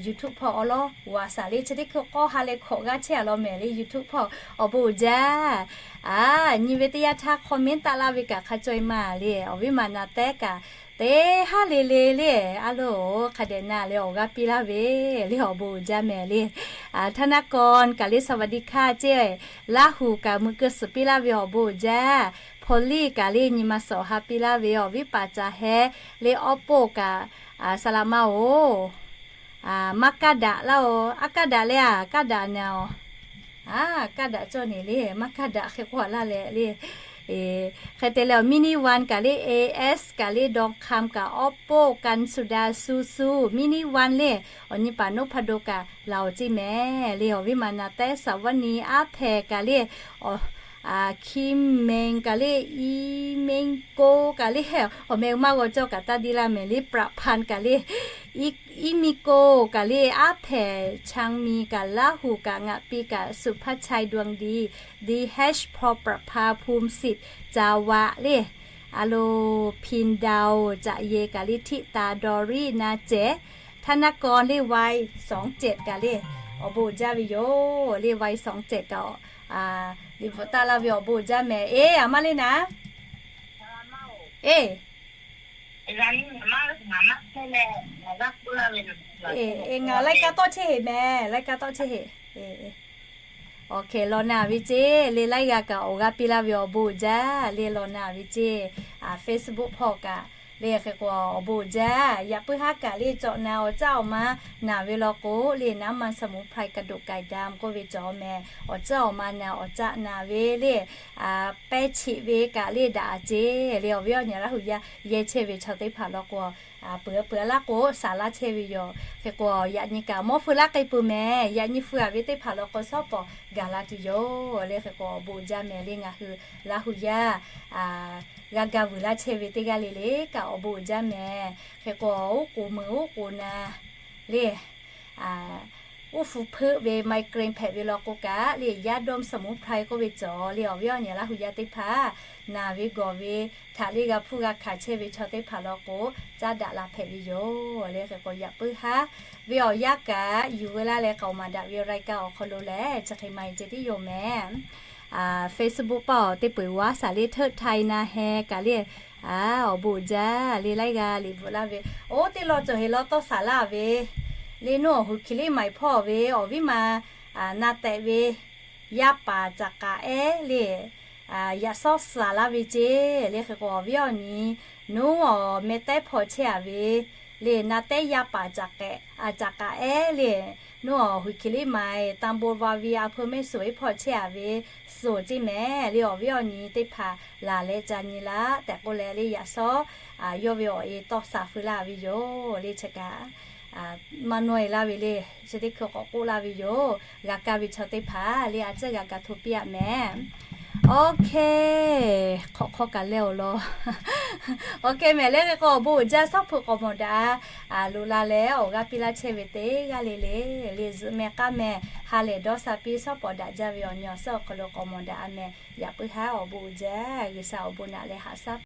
YouTube hpawˇ awˬ lawn g'a shaˍ le. Chi teˇ hkui k'awˇ ha leh hkawꞈ g'aˇ chehˇ a law mehˍ le. YouTube hpawˇ awˬ bon uiˍ jaˇ. Aˬ, nyi ve teˇ yanˇ htaˇ comment taˆ laˇ ve kaꞈ hk'a caweh maˇ le. Awˬ viˉ ma na tehˉ kaꞈ teˇ haˉ le le le, a loˬ, hk'a dehꞈ na leh awˬ g'aˇ piˇ laˇ ve le. Awˬ bon uiˍ jaˇ mehˍ le. ธนกร kaꞈ le สวัสดีค่ะ ceˇ, Laˇ huˍ kaꞈ mui keu suhˍ piˇ laˇ ve awˬ bon uiˍ jaˇ. Polly kaꞈ le nyi ma suhˍ ha piˇ laˇ ve. Awˬ viˉ paˍ caˬ heh le, awˉ poˆ kaꞈ, saˍ laꞈ ma oˬ, maˇ kaˇ daꞈ laˇ oˬ. Aˉ kaˇ daꞈ le, aˬ kaˇ daꞈ na oˬ. Aˬ kaˇ daꞈ cawˇ ne le, maˇ kaˇ daꞈ hk'e k'oˆ laˇ leh le. Hk'e te leh awˬ มินิวัน kaꞈ le, AS kaꞈ le, ดองคำ kaꞈ, awˉ poˆ กันสุดา Susu, มินิวัน le, awˬ nyi paˍ นพดล kaꞈ laˬ oˬ ceˇ mehˍ le. Awˬ viˉ ma na tehˉ สวัสดี aˉ hpehꞈ kaꞈ le, คิมเมง kaꞈ le, อีเมงโก kaꞈ le, awˬ meh maˇ g'aw cawˇ kaꞈ taˇ diˇ laˇ mehˍ le. ประพันธ์ kaꞈ le, อีเมงโก kaꞈ le, aˉ hpehꞈ ชังมี kaꞈ, Laˇ huˍ kaꞈ, Ngaꞈ pi kaꞈ, สุภาชัย ดวงดี, DH พร ประภา ภูมิสิทธิ์ จาวะ le, a loˬ, พินดาว Caꞈ ye kaꞈ le, ธิตา Doris, na cehˬ, ธนกร le, วัยสองเจ็ด kaꞈ le, awˬ bon uiˍ jaˇ ve yoˬ le. วัยสองเจ็ด kaꞈ liꞈ bvuhꞈ taˆ laˇ ve awˬ bon uiˍ jaˇ mehˍ. Eˬ, aˬ ma le na. Eˬ, eˬ, ngaˬ laiˉ kaˇ tawˆ chehˇ heˍ mehˍ, laiˉ kaˇ tawˆ chehˇ heˍ. Awˬ hkeh law na ve ceˇ le, laiˉ g'aˇ kaꞈ awˬ g'aˇ piˇ laˇ ve awˬ bon uiˍ jaˇ le. Law na ve ceˇ, Facebook hpawˇ kaꞈ le. Hk'e k'o awˬ bon uiˍ jaˇ. Yaꞈ puiˉ haˉ kaꞈ le cawꞈ na awˬ caˉ awˬ ma naˬ ve law k'o le, น้ำมันสมุนไพร กระดูกไก่ดำ k'oˆ ve cawˬ mehˍ. Awˬ caˉ awˬ ma naˬ awˬ caˆ naˬ ve le, pehˇ cheꞈ ve kaꞈ le daꞈ a ceˇ le. Awˬ viˉ awˬ nyi Laˇ huˍ yaˇ yehˇ chehˇ ve chaw teˇ hpaˍ law k'o, peuˬ peuˬ laˇ k'o saˍ laˇ chehˇ ve yoˬ. Hk'e k'o yaꞈ nyi kaꞈ mawˇ feu laˇ k'ai peuˬ mehˍ. Yaꞈ nyi feu a ve teˇ hpaˍ law k'o shawˉ pawˍ gaˬ la tuˬ yoˬ le. Hk'e k'o awˬ bon uiˍ jaˇ mehˍ le. Ngaˬ hui Laˇ huˍ yaˇ g'a ga vuiˬ laˇ chehˇ ve teˇ g'aˇ le le kaꞈ awˬ bon uiˍ jaˇ mehˍ. Hk'e k'o oˉ k'oˍ meuˬ oˉ k'oˍ na le, uˉ hpu hpeuˆ ve ไมเกรน hpehꞈ ve law k'o kaꞈ le, ยาดมสมุนไพร k'oˆ ve cawˬ le. Awˬ viˉ awˬ nyi Laˇ huˍ yaˇ teˇ hpaˍ naˬ ve gawˬ ve htaꞈ le g'a hpuˇ g'a hkanˍ chehˇ ve chaw teˇ hpaˍ law k'o, caˉ daꞈ la hpehꞈ ve yoˬ le. Hk'e k'o yaꞈ puiˉ haˉ ve awˬ yanˇ kaꞈ yuˬ veu laˇ leh k'aoˍ maˍ daꞈ ve รายการ awˬ hk'aw lo lehˬ chi hk'e ma e ceh tiˉ yoˬ mehˍ. Facebook paˇ awˬ teˇ peu eˬ g'a shaˍ le, เทิดไทย na heh kaꞈ le, awˬ bon uiˍ jaˇ le. Laiˉ g'aˇ liꞈ bvuhꞈ laˇ ve, oˇ teˇ law cawˬ heˍ law tawˇ shaˍ laˇ ve le. Nuˇ awˬ huˍ hkiˬ liˇ maˍ hpawˇ ve awˬ viˉ ma na tehꞈ ve yaˇ paˍ caꞈ k'aꞈ ehˉ le, yaꞈ shawˉ shaˍ laˇ ve ceˇ le. Hk'e k'o awˬ viˉ awˬ nyi nuˇ awˬ meh tehˉ hpawˇ chehˇ a ve le, na tehˉ yaˇ paˍ caꞈ k'aꞈ ehˉ le, nuˇ awˬ huˍ hkiˬ liˇ maˍ ตำบลวาวี อำเภอแม่สวย hpawˇ chehˇ a ve suhˍ ceˇ mehˍ le. Awˬ viˉ awˬ nyi teˇ hpaˍ laˬ leh ca nyi laˇ tehꞈ k'oˆ leh le, yaꞈ shawˉ yawˇ ve awˬ e tawˇ shaˍ feu laˇ ve yoˬ le. Chi kaꞈ maˇ nawˇ e laˇ ve le. Chi teˇ hkui k'awꞈ k'oˆ laˇ ve yoˬ. G'a kaˇ ve chaw teˇ hpaˍ le, a ciˉ g'a ga hto piˇ a mehˍ. Oˇ hk'e, hk'awꞈ hk'aw kaꞈ leh awˬ lawn. Oˇ hk'e mehˍ le. Hk'e k'o awˬ bon uiˍ jaˇ. Shawˉ hpu k'awꞈ mawˬ daꞈ a loꞈ la leh awˬ g'aˇ piˇ laˇ chehˇ ve teˇ g'aˇ le le, le zuhꞈ meh k'aˉ meh ha lehˬ dawˇ sha piˇ. Shawˉ pawˍ daꞈ jaˇ ve awˬ nyi awˬ suhˉ awˬ hk'aw lo k'awꞈ mawˬ daꞈ a mehˍ. Yaꞈ puiˉ haˉ awˬ bon uiˍ jaˇ. G'uiˬsha awˬ bon naꞈ leh haꞈ shaˉ